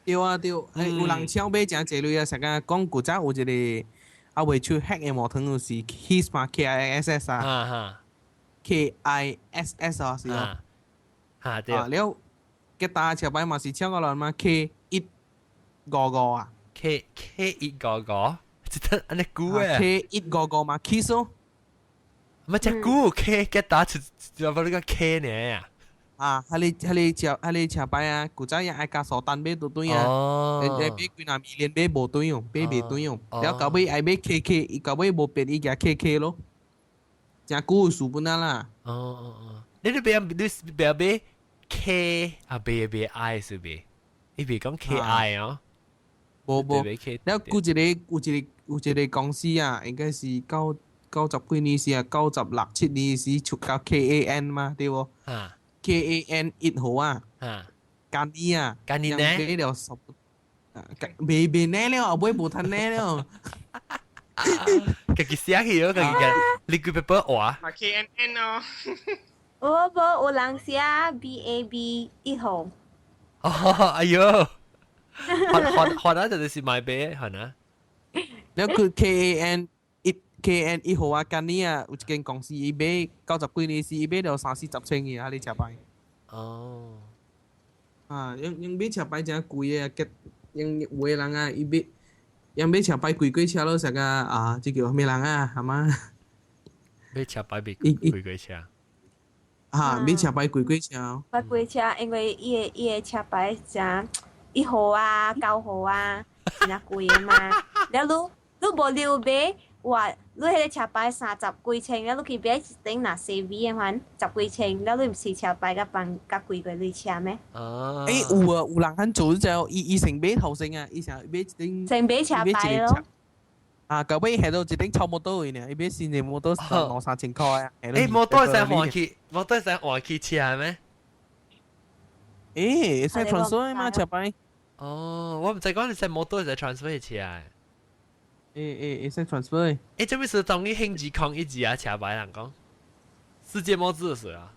對啊對，欸有人搶買誠濟鐳啊，成日講古早有一個啊未出黑的毛糖就是 Kiss 嘛，K I S S 啊，K I S S 啊是哦，嚇對。啊了，吉他車牌嘛是搶過來嘛，K 155啊，K K 一五五，這得按呢久的。 K 一五五嘛，Kiss 哦。乜隻久 K 吉他就就把呢個 K 呢？啊，彼個車彼個車牌啊，古早也愛加數單買都對啊，你買幾若米連買無對哦，買袂對哦，了到尾愛買 KK，伊到尾無變伊加 KK 咯，誠久有事本啊啦。哦哦哦，你你別你別買 K 啊，別別 I 是袂？你別講 K I 哦。無無，了有一個有一個有一個公司啊，應該是90幾年時啊，96、7年時出到 KAN 嘛，對無？啊。 KAN 1號啊，今年啊，今年呢？買了十，未未呢了，後尾無趁呢了。家己寫去咯，家己個 liquid paper 畫。嘛 K N N 哦。我無有人寫 BAB 1號。哦，哎喲，學學學啊，就是買俾，係啊。了佢 K A N 一 K N 1號啊，今年啊，有一間公司伊買90幾年時，伊買了三四十千個啊，你車牌。哦。啊，用用買車牌誠貴的，結用有的人啊，伊買用買車牌貴過車咯，成個啊，這叫咩人啊？係嘛？買車牌比貴過車。啊，買車牌貴過車。買貴車，因為伊的車牌誠1號啊、9號啊，真正貴的嘛。了你無留買，哇！你彼個車牌三十幾千，了你去買一頂若 CV 的款十幾千，了你毋是車牌佮放較貴過你車咩？啊！欸，有啊，有人肯做就伊先買頭先啊，伊先買一頂。先買車牌咯。啊，舊尾係到一頂臭摩托的呢，伊買新的摩托兩三千塊啊。欸，摩托會使換去，摩托會使換去車咩？欸，會使 transfer 嘛車牌。哦，我毋知講你使摩托會使 transfer 去車。欸欸，會使 transfer。欸，這邊是當你興字空一字啊，車牌人講，世界末日時啊。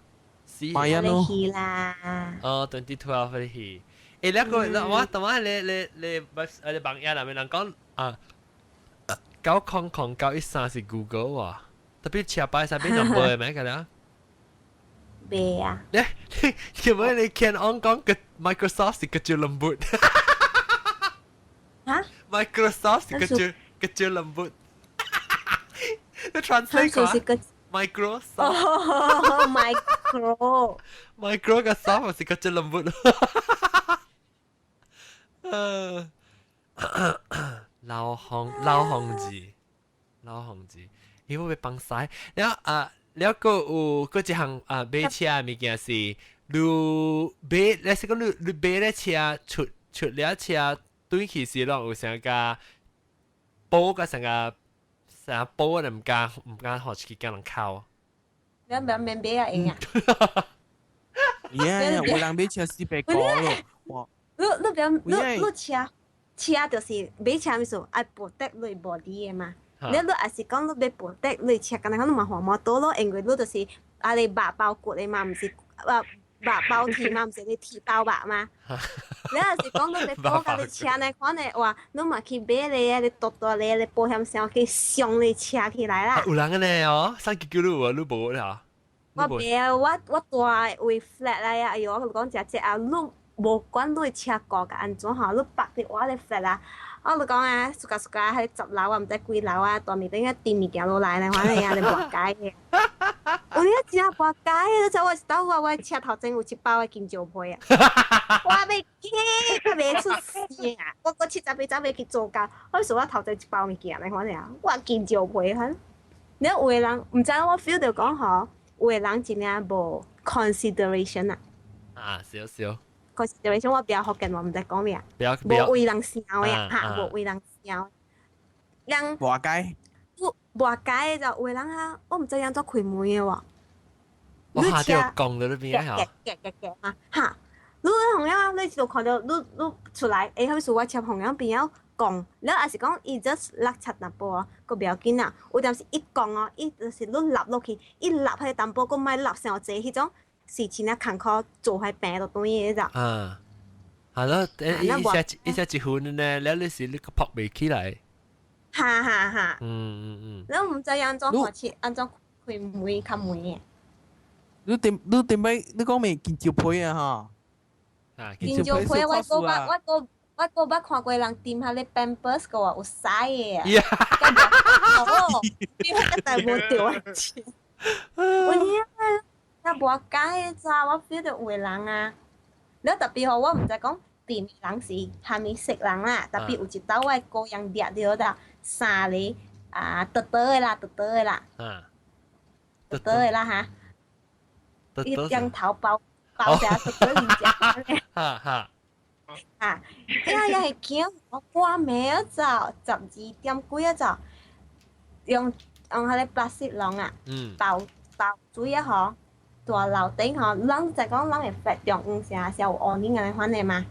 買啊咯。啦。哦，2012去。欸，那個我等下你你你你網頁內面人講啊。900913是 Google 啊，特別車牌上邊 number 咩個啦？未啊！你因為你見我講個 Microsoft 是 kecil lembut。嚇？Microsoft 是 kecil kecil lembut。你 translate 個 Microsoft。哦，micro。 Micro 個 soft 是 kecil lembut。老紅老紅字，老紅字，因為會幫晒。了啊，了個有閣一項啊，買車的物件是，你買，你是講你買咧車出出了車，轉去時攏有啥個保個啥個啥保，你毋敢予一個人扣。你唔免買啊，用啊。耶，有人買車400個咯，哇！你你你你車。車就是買車物事愛 protect 你 body 的嘛。你你也是講你欲 protect 你車，敢若講你嘛換摩托咯，因為你就是啊你肉包骨的嘛，毋是啊肉包鐵嘛，毋是你鐵包肉嘛。你若是講你欲保共你車呢款的話，你嘛去買咧，你大大咧，你保險箱去傷你車起來啦。有人按呢哦，三幾幾你有啊，你無啦？我袂啊，我住位 flat 來啊，哎喲，我共你講誠濟啊，你無管你車過甲按怎吼，你縛佇我咧 flat 啊，我就講啊，暑假暑假喺10樓啊，毋知幾樓啊，大面頂啊掟物件落來咧，反正啊，你活該的。有影真活該的，你知我兜我我車頭前有一包的金蕉皮啊，我欲去，較袂出聲啊！我閣78走欲去做工，我說我頭前一包物件咧，反正我金蕉皮反。你有的人毋知我 feel 著講吼，有的人真正無 consideration 啊。啊，少少。 consideration 我比較福建話，毋知講咩啊。無為人想的啊，哈，無為人想。人活該。活該就有的人啊，我毋知按怎開門的喎。我下掉講到呢邊啊！夾夾夾嘛，哈！你紅樣你就看到你你出來，欸，彼時我車紅樣邊仔講，了也是講伊 just 落漆淡薄哦，閣袂要緊啊。有當時一講哦，伊就是你立落去，伊立彼個淡薄，閣莫立傷濟，彼種是真正艱苦做彼病就轉的咋。啊，係咯，一下一下一分呢，了你是你個撲袂起來。哈哈哈。你毋知按怎開始，按怎開門較門的。你點你點擺你講咩金蕉皮啊？吼？啊，金蕉皮我閣捌我閣我閣捌看過人掂彼个 Pampers 個有屎的啊！哦，比彼個大無著啊！有影啊，那無解咋？我 feel 著有的人啊，了特別吼，我毋知講掂人是蝦米色人啦，特別有一道我個人掠著的三個啊，長長的啦，長長的啦，長長的啦哈，伊將頭包包成長長面食。哈哈。啊！呀呀係驚我關暝啊走，12點幾啊走，用用彼个 plastic 籠啊，包包水啊吼，大樓頂吼，咱就講咱會發中央城是有烏泥按呢款的嘛，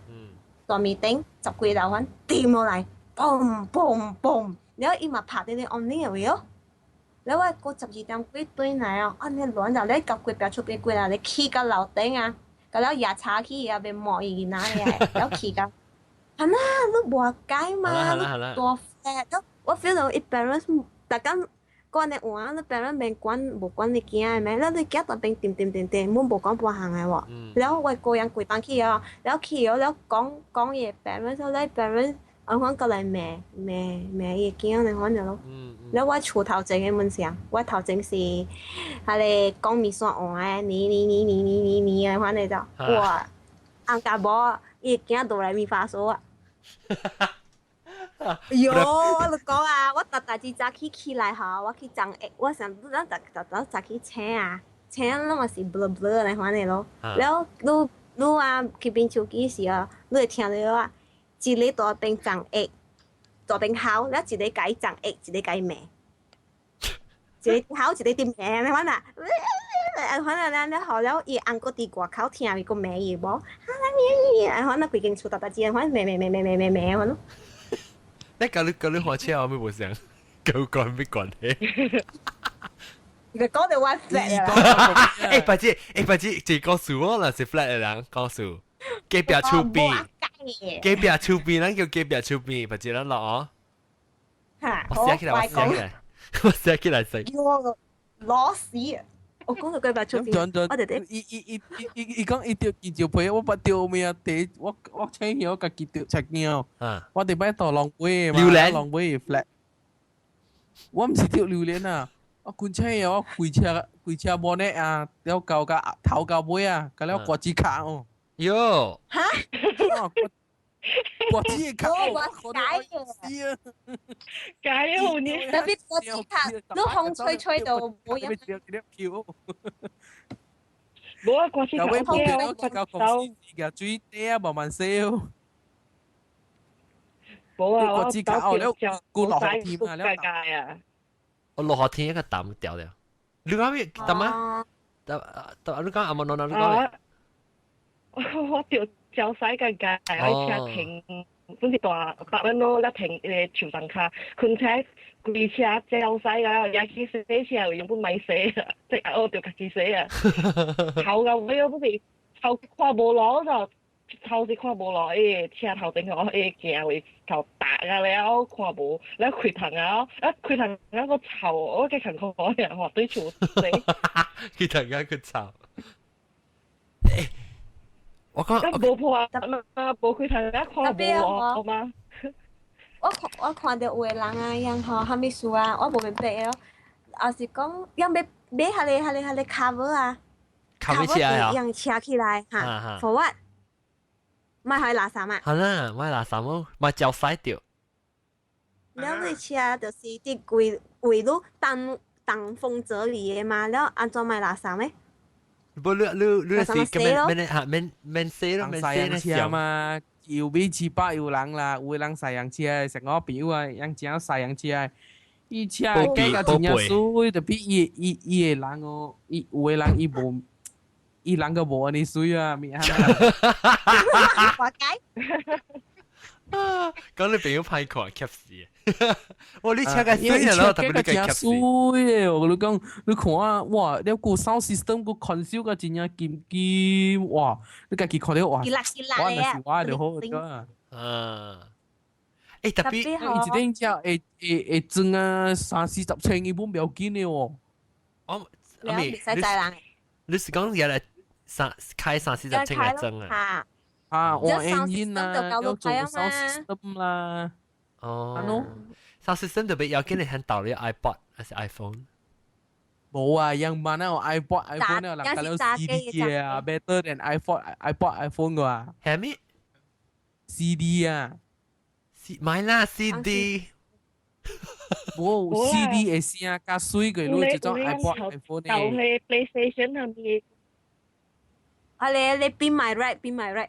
大暝頂十幾樓款掂落來，嘣嘣嘣，了伊嘛拍佇咧烏泥的位哦。了我過12點幾轉來哦，按呢亂就咧共規壁出邊過來咧起到樓頂啊！甲了夜查起也袂摸伊囡仔的，了起到，啊那你活該嘛，你大 flat，我 feel 到伊 parents 逐工講你話，你 parent 免管，無管你囝的咩？了你囝特邊點點點點，阮無管半項的喎。了我個人規班去哦，了去哦，了講講伊 parent，所以 parent 按款過來罵罵罵伊囝，你款就咯。了我厝頭前的問啥？我頭前是彼个講麵線碗的，你你你你你你你的款的就，哇！翁甲某伊囝落來咪發數啊！喲，我就講啊，我逐逐日早起起來吼，我去裝，我想咱逐逐逐早起醒啊，醒攏嘛是 blur blur 來款的咯。了，你你啊去變手機時哦，你會聽著啊，一个大邊裝液，大邊吼，了一個共伊裝液，一個共伊罵，一個吼，一個佇罵，你款啊，啊款啊，了了後了，伊翁閣佇外口聽伊閣罵伊無，啊你啊款啊，規間厝逐逐日款罵罵罵罵罵罵罵款咯。你教你教你開車有咩無想？夠講咩關係？你講到我 flat 啦。欸，白姐，欸，白姐，這告訴我啦，是 flat 的人告訴隔壁厝邊，隔壁厝邊，咱叫隔壁厝邊，白姐咱落哦。我寫起來，我寫起來，我寫起來先。攞屎！我講到隔壁厝邊，我哋哋。伊伊伊伊伊講伊著見照皮，我捌著咩啊？第我我請起我家己著車鏡。我哋擺到浪尾嘛，浪尾 flat。我毋是著榴蓮啊！我滾車啊！我開車開車無呢啊，了到甲頭到尾啊，甲了割指卡哦。喲！哈？割指卡，我解嘅。解好呢？特別割指卡，你風吹吹到冇人。無啊，割指卡，我我公司嘅水底啊，慢慢燒。無啊，我割指卡哦，了過落雨天啊，了。啊。我落雨天一個淡掉了。你講咩？淡啊？淡淡，你講阿冇儂你講咩？我掉腳使個界，我車停，本是大白蚊咯，一停樹上卡，困車規車焦使個，也去洗車用本買洗啊，即係我就家己洗啊。頭到尾我不是頭看無路就頭是看無路，伊車頭前我伊行位頭打啊了看無，了開窗啊，啊開窗啊個臭，我計近看人話對厝洗。開窗啊個臭。我講無破啊嘛，無開窗啊看無路嘛。我看著有的人啊，樣吼，啥物事啊，我無明白哦。也是講，樣欲買彼个彼个彼个 cover 啊，cover 起來啊，樣車起來哈，for what？莫予垃圾嘛。好啦，莫垃圾哦，莫焦屎著。了你車就是佇規圍路擋擋風遮雨的嘛，了按怎莫垃圾咩？不，你你你是咁免免嚇免免洗咯，免洗咧車嘛，又買七百有人啦，有的人西洋車，像我朋友啊，養正西洋車，伊車價真正媠，特別伊伊伊的人哦，伊有的人伊無，伊人個無按呢媠啊，咪啊。活該。講你朋友歹看，夾死！哇，你車個媠啊，特別你個夾死。媠的，我跟你講，你看啊，哇，你個 sound system 個 console 個真正金金，哇，你家己看著哇，我若是我就好咗啊。啊，欸，特別伊一頂車會會會裝啊三四十千，伊本袂要緊的哦。我，阿咪，你是講原來三開三四十千來裝啊？啊，換 engine 啦，要做 sound system 啦。哦，sound system 特別要緊你肯導你 iPod 還是 iPhone？無啊，樣慢啊，iPod iPhone 啊，人家了 CD 啊，better than iPod iPod iPhone 個啊。係咩？CD 啊，C 買啦 CD。無 CD 的聲較媠過你這種 iPod iPhone 的。舊係 PlayStation 係咪？啊你你 be my right be my right。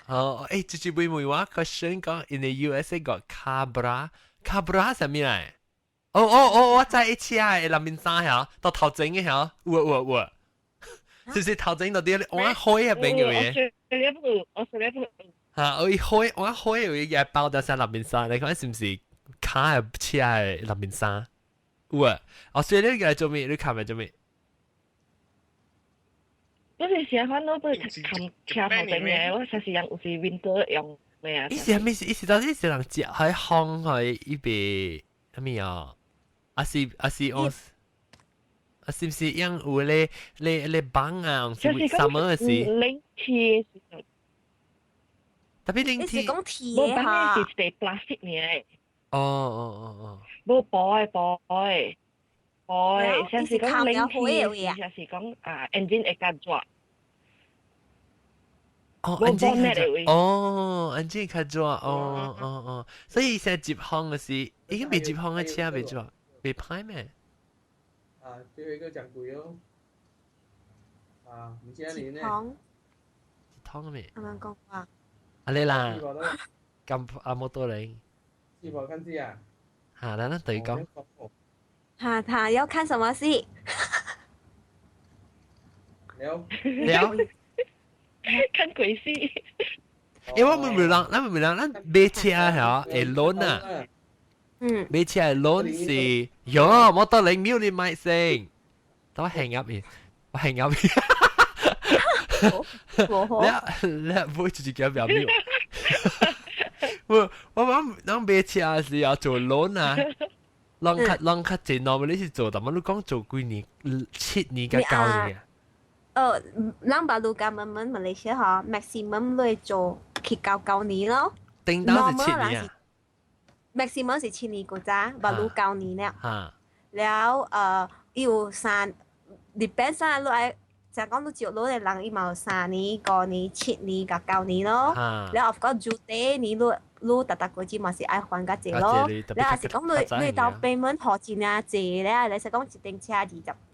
哦，誒，直接會問我 question 講，in the USA 個 car bra，car bra 啥物來？哦哦哦，我知一車的內面衫嚇，到頭前的嚇，有有有，是不是頭前到啲我開入邊有嘅？我我嚇，我一開我開有一個包掉晒內面衫，你看是毋是卡的車的內面衫？有啊，哦，所以你來做咩？你看咪做咩？不是成日都不是冚車頭頂嘅，我成時人有時 winter 用咩啊？伊是啥物？伊是到底是人食喺烘喺伊邊啥物啊？啊是啊是我啊是毋是樣有咧咧咧幫啊？是 summer 時。冷天。特別冷天。你是講鐵嘅嚇？是一個 plastic 嘅。哦哦哦哦。無薄的薄的薄的，像是講冷天，像是講啊，engine 會較熱。哦，engine 較熱。哦，engine 較熱。哦哦哦，所以現在接風嘅時，已經未接風嘅車未熱，未歹咩？啊，最後一個講貴哦。啊，唔知你呢？一湯咩？啱啱講話。啊你啦，咁阿摩多人。是否看戲啊？嚇，咱咱對講。哈，他要看什麼戲？了了。看鬼戲。因為我們唔人，咱唔人，咱買車嚇，會 loan 啊。買車的 loan 是，喲，摩多人 mute 你麥先，等我 hang up 伊，我 hang up 伊。你你唔會自己叫表 mute。我我講，咱買車是要做 loan 啊。攏較攏較濟，normally 是做，但係你講做幾年，7年甲9年啊？哦，咱把路 government 馬來西亞嗬，maximum 你做去到9年咯。頂到是七年啊？maximum 是七年個咋，把路九年了。嚇！了有三，depends 啊，你愛就講你照攞嘅人，伊嘛有3年、5年、7年甲九年咯。了 of course 住底年你你逐逐個月嘛是愛還較濟咯。了若是講你你到 payment 予真正濟咧，你是講一頂車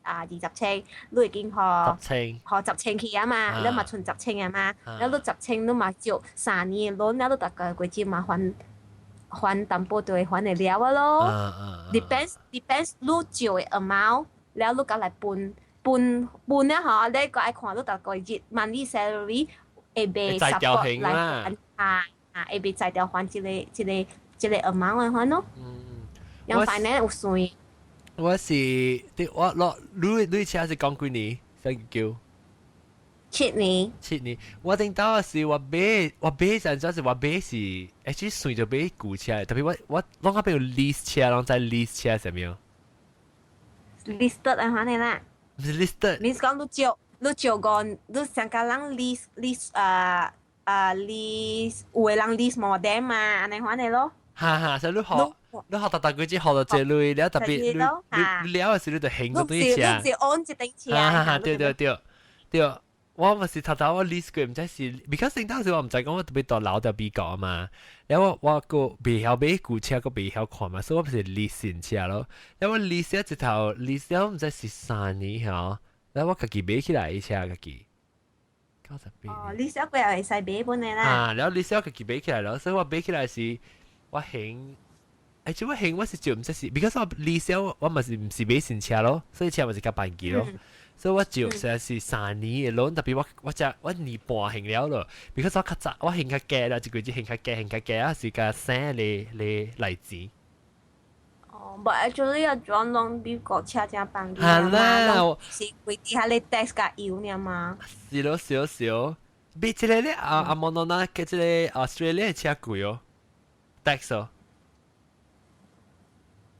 20千，你已經予十千，予十千去啊嘛，你嘛存十千啊嘛，了你十千你嘛借三年的 loan，了你逐個月嘛還還淡薄就會還會了啊咯。Depends 你借的 amount，了你甲來分分分了吼，你閣愛看你逐個月 monthly salary 會袂 support 來還啊啊，會袂才調還這個 amount 的款咯。用 finance 有算。我是，我落你你車是講幾年？先叫。七年。七年，我頂到是我買我買陣陣是我買是，actually 算就買舊車，特別我我攏較比如 lease 車，攏知 lease 車啥物？ listed 啊，款的啦。毋是 listed。你講你借你借個，你上個人 lease lease 啊啊 lease，有的人 lease 無點嘛，按呢款的咯。哈哈，所以你學你學逐逐個字學到這類，了特別你你了的時你就興到對車。你是 own 一頂車。哈哈，對對對對。我咪是頭頭我 lease 過，毋知是，because 當時我毋知講我特別到老到美國啊嘛，然後我我個袂曉買舊車，個袂曉看嘛，所以我不是 lease 新車咯。然後我 lease 一頭 lease 了毋知是3年吼，然後我家己買起來車家己。98。哦，lease 過又會使買本的啦。啊，然後 lease 家己買起來咯，所以我買起來是我還，欸，這我還我是就毋知是，because 我 lease 我嘛是毋是買新車咯，所以車嘛是較便宜咯。所以我就實在是三年的 loan，特別我我只我年半還了咯，because 我較早我還較低啦，一個月還較低，還較低啊，是較省咧咧來錢。哦，but actually 啊，轉攏美國車真便宜啊嘛，是規啲下咧 tax 較油爾嘛。是咯，是咯，是咯。比這個咧啊啊摩諾納嘅這個 Australia 車貴哦，tax 哦。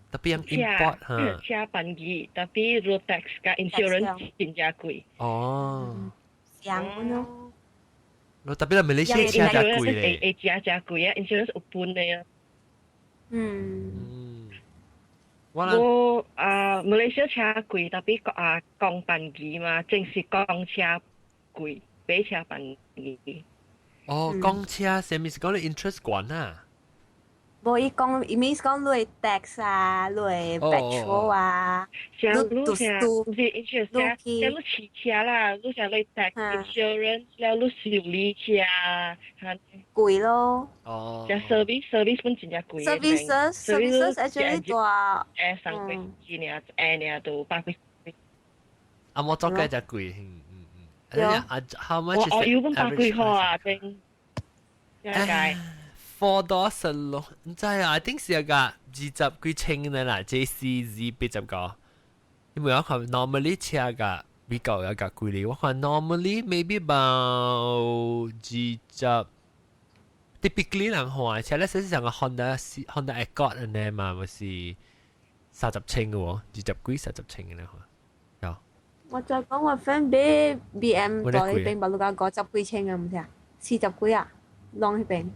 特別 import 嚇。車便宜，特別 road tax 加 insurance 真正貴。哦。上咯。我特別係馬來西亞車較貴咧。會真真貴啊！insurance 有分的啊。我啊，馬來西亞車貴，特別啊講便宜嘛，正是講車貴，買車便宜。哦，講車啥物是講你 interest 懸啊？無伊講，伊 means 講你的 tax 啊，你的 petrol 啊，像你像毋是 insurance 像你飼車啦，你像你 tax insurance 了你修理車，貴咯。哦。像 service service 本真正貴。 services services actually 大。三幾幾爾，一爾都百幾。啊，我做計就貴，嗯嗯嗯。啊，how much 我我要本百幾塊啊，真。點解？ $4 咯，毋知啊，I think 是一個20幾千的啦，JCZ 80個。因為我看 normally 車個比較有個貴哩，我看 normally maybe about 20，typically 人看車咧，實際上個 Honda Honda Accord 按呢嘛，毋是30千嘅喎，20幾30千嘅咧，有。我再講我 friend 買 BM 在嗰邊，白鹿家50幾千啊，唔知啊，40幾啊，啷嗰邊。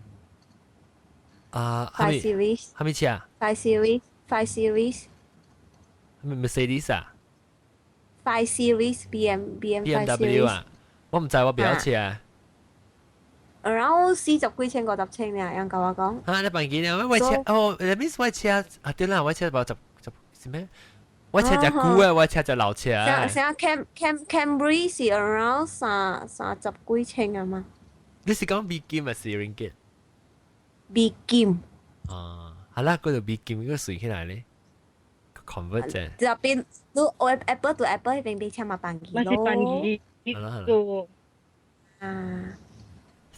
啊， 5 Series。係咪車啊？5 Series，5 Series。係咪 Mercedes 啊？5 Series BM BM BMW 啊？我唔知我表車啊。 Around 40幾千50千呢，人甲我講。啊，你辦件啊？我車哦，你 means 我車啊？對啦，我車包十十是咩？我車隻舊啊，我車隻老車啊。像像 Camry 是 around 30幾千啊嘛。你是講美金還是 ringgit？美金。啊，好啦，嗰度美金應該算起來咧，convert 啫。就變你 Apple to Apple 嗰邊買車嘛辦件咯。嘛是辦件。好啦好啦。啊。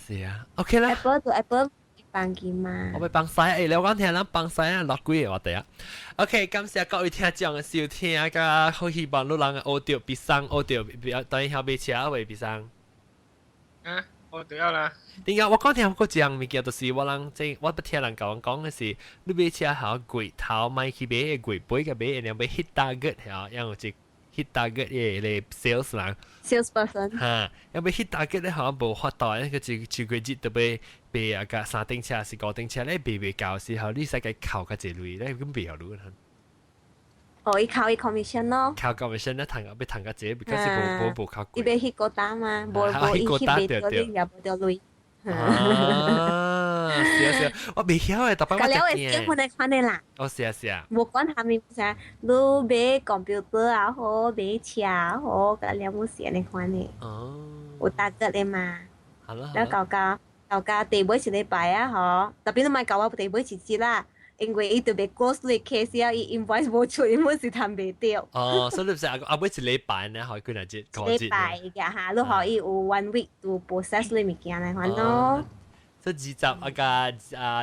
是啊，OK 啦。 Apple to Apple 辦件嘛。我欲放屎，欸，你講聽咱放屎啊，落幾個話題啊。OK，感謝各位聽眾的收聽，佮好希望你人學著比送，學著比等下買車會比送。啊，學著啦。點解我講聽過一樣物件，就是我人這我不聽人共我講的是，你買車好月頭莫去買，月尾個買，然後欲 hit target 嚇，然後就 hit target 的個 sales 人。 salesperson。哈，欲 hit target 咧，好像無法度，那個一個月都欲賣啊個三頂車是五頂車咧，賣袂夠時候，你使共扣較濟鐳，咧咁袂曉鐳。哦，伊扣伊 commission 咯。扣 commission 咧，趁欲趁較濟，because 無無無較貴。伊欲 hit quota 嘛，無無伊 hit 袂著，你也無著鐳。啊，是啊是啊，我袂曉的，逐擺我甲了會結婚的款的啦。哦，是啊是啊。無管啥物啥，你買 computer 也好，買車也好，佮了無是按呢款的。哦。有 target 的嘛。好啦。了到家到家第尾一禮拜啊，吼，特別你莫共我第尾一節啦，因為伊特別 close 你 case 啊，伊 invoice 無出，伊本是趁袂著。哦，所以你是阿阿尾一禮拜呢，可以幾若節？一禮拜嘅嚇，你可以有 one week to process 你物件來款咯。這二十啊個啊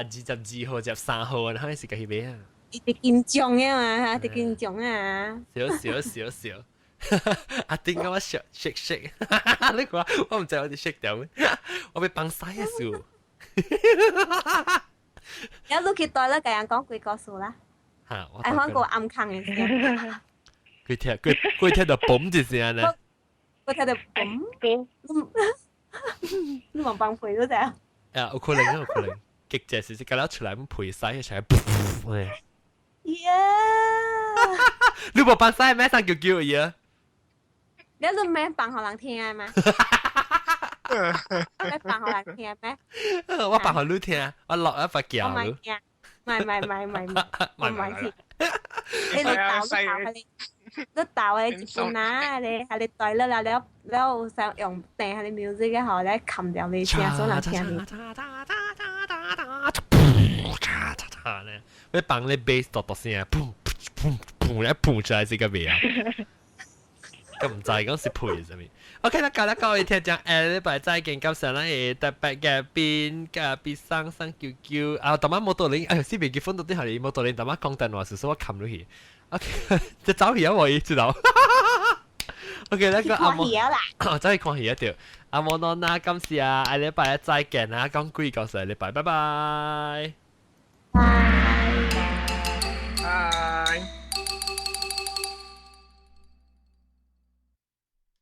22號23號，然後是去買啊。伊直緊張嘅嘛，嚇，直緊張啊！少少少少，阿丁講我 shake shake shake，你看我毋知我佇 shake 掉，我欲放屎的事。有你去袋咧，共人講幾個數啦。嚇！愛看個暗坑嘅聲。佢聽佢佢聽到嘣一聲呢。佢聽到嘣。你望放屁都得。啊，有可能有可能，極隻是是隔了出來，屁屎出來，噗！呀！你無放屎咩？生叫叫嘢。你都免放予人聽嗎？你放予人聽咩？我放予你聽，我落一發叫。我唔聽，唔係唔係唔係唔係，我唔係聽。你你豆你豆你，你豆你一本啊，你係你袋了了了了，想用訂下你 music 嘅後咧，冚掉你聲，所以人聽你。你放你 bass 剁剁聲，砰砰砰咧砰出來是個咩啊？咁毋知講是配啥物？OK 啦，夠啦，各位聽眾，下禮拜再見，感謝咱的特別嘉賓，嘉賓桑桑舅舅啊，逐擺摩托輪，哎呦，死未結婚到底係摩托輪，逐擺講電話時，所以我冚落去。OK，就走去啊，我知道。OK，那個阿摩，走去看戲啊對。阿摩諾娜，感謝啊，下禮拜再見啊，講幾個下禮拜，拜拜。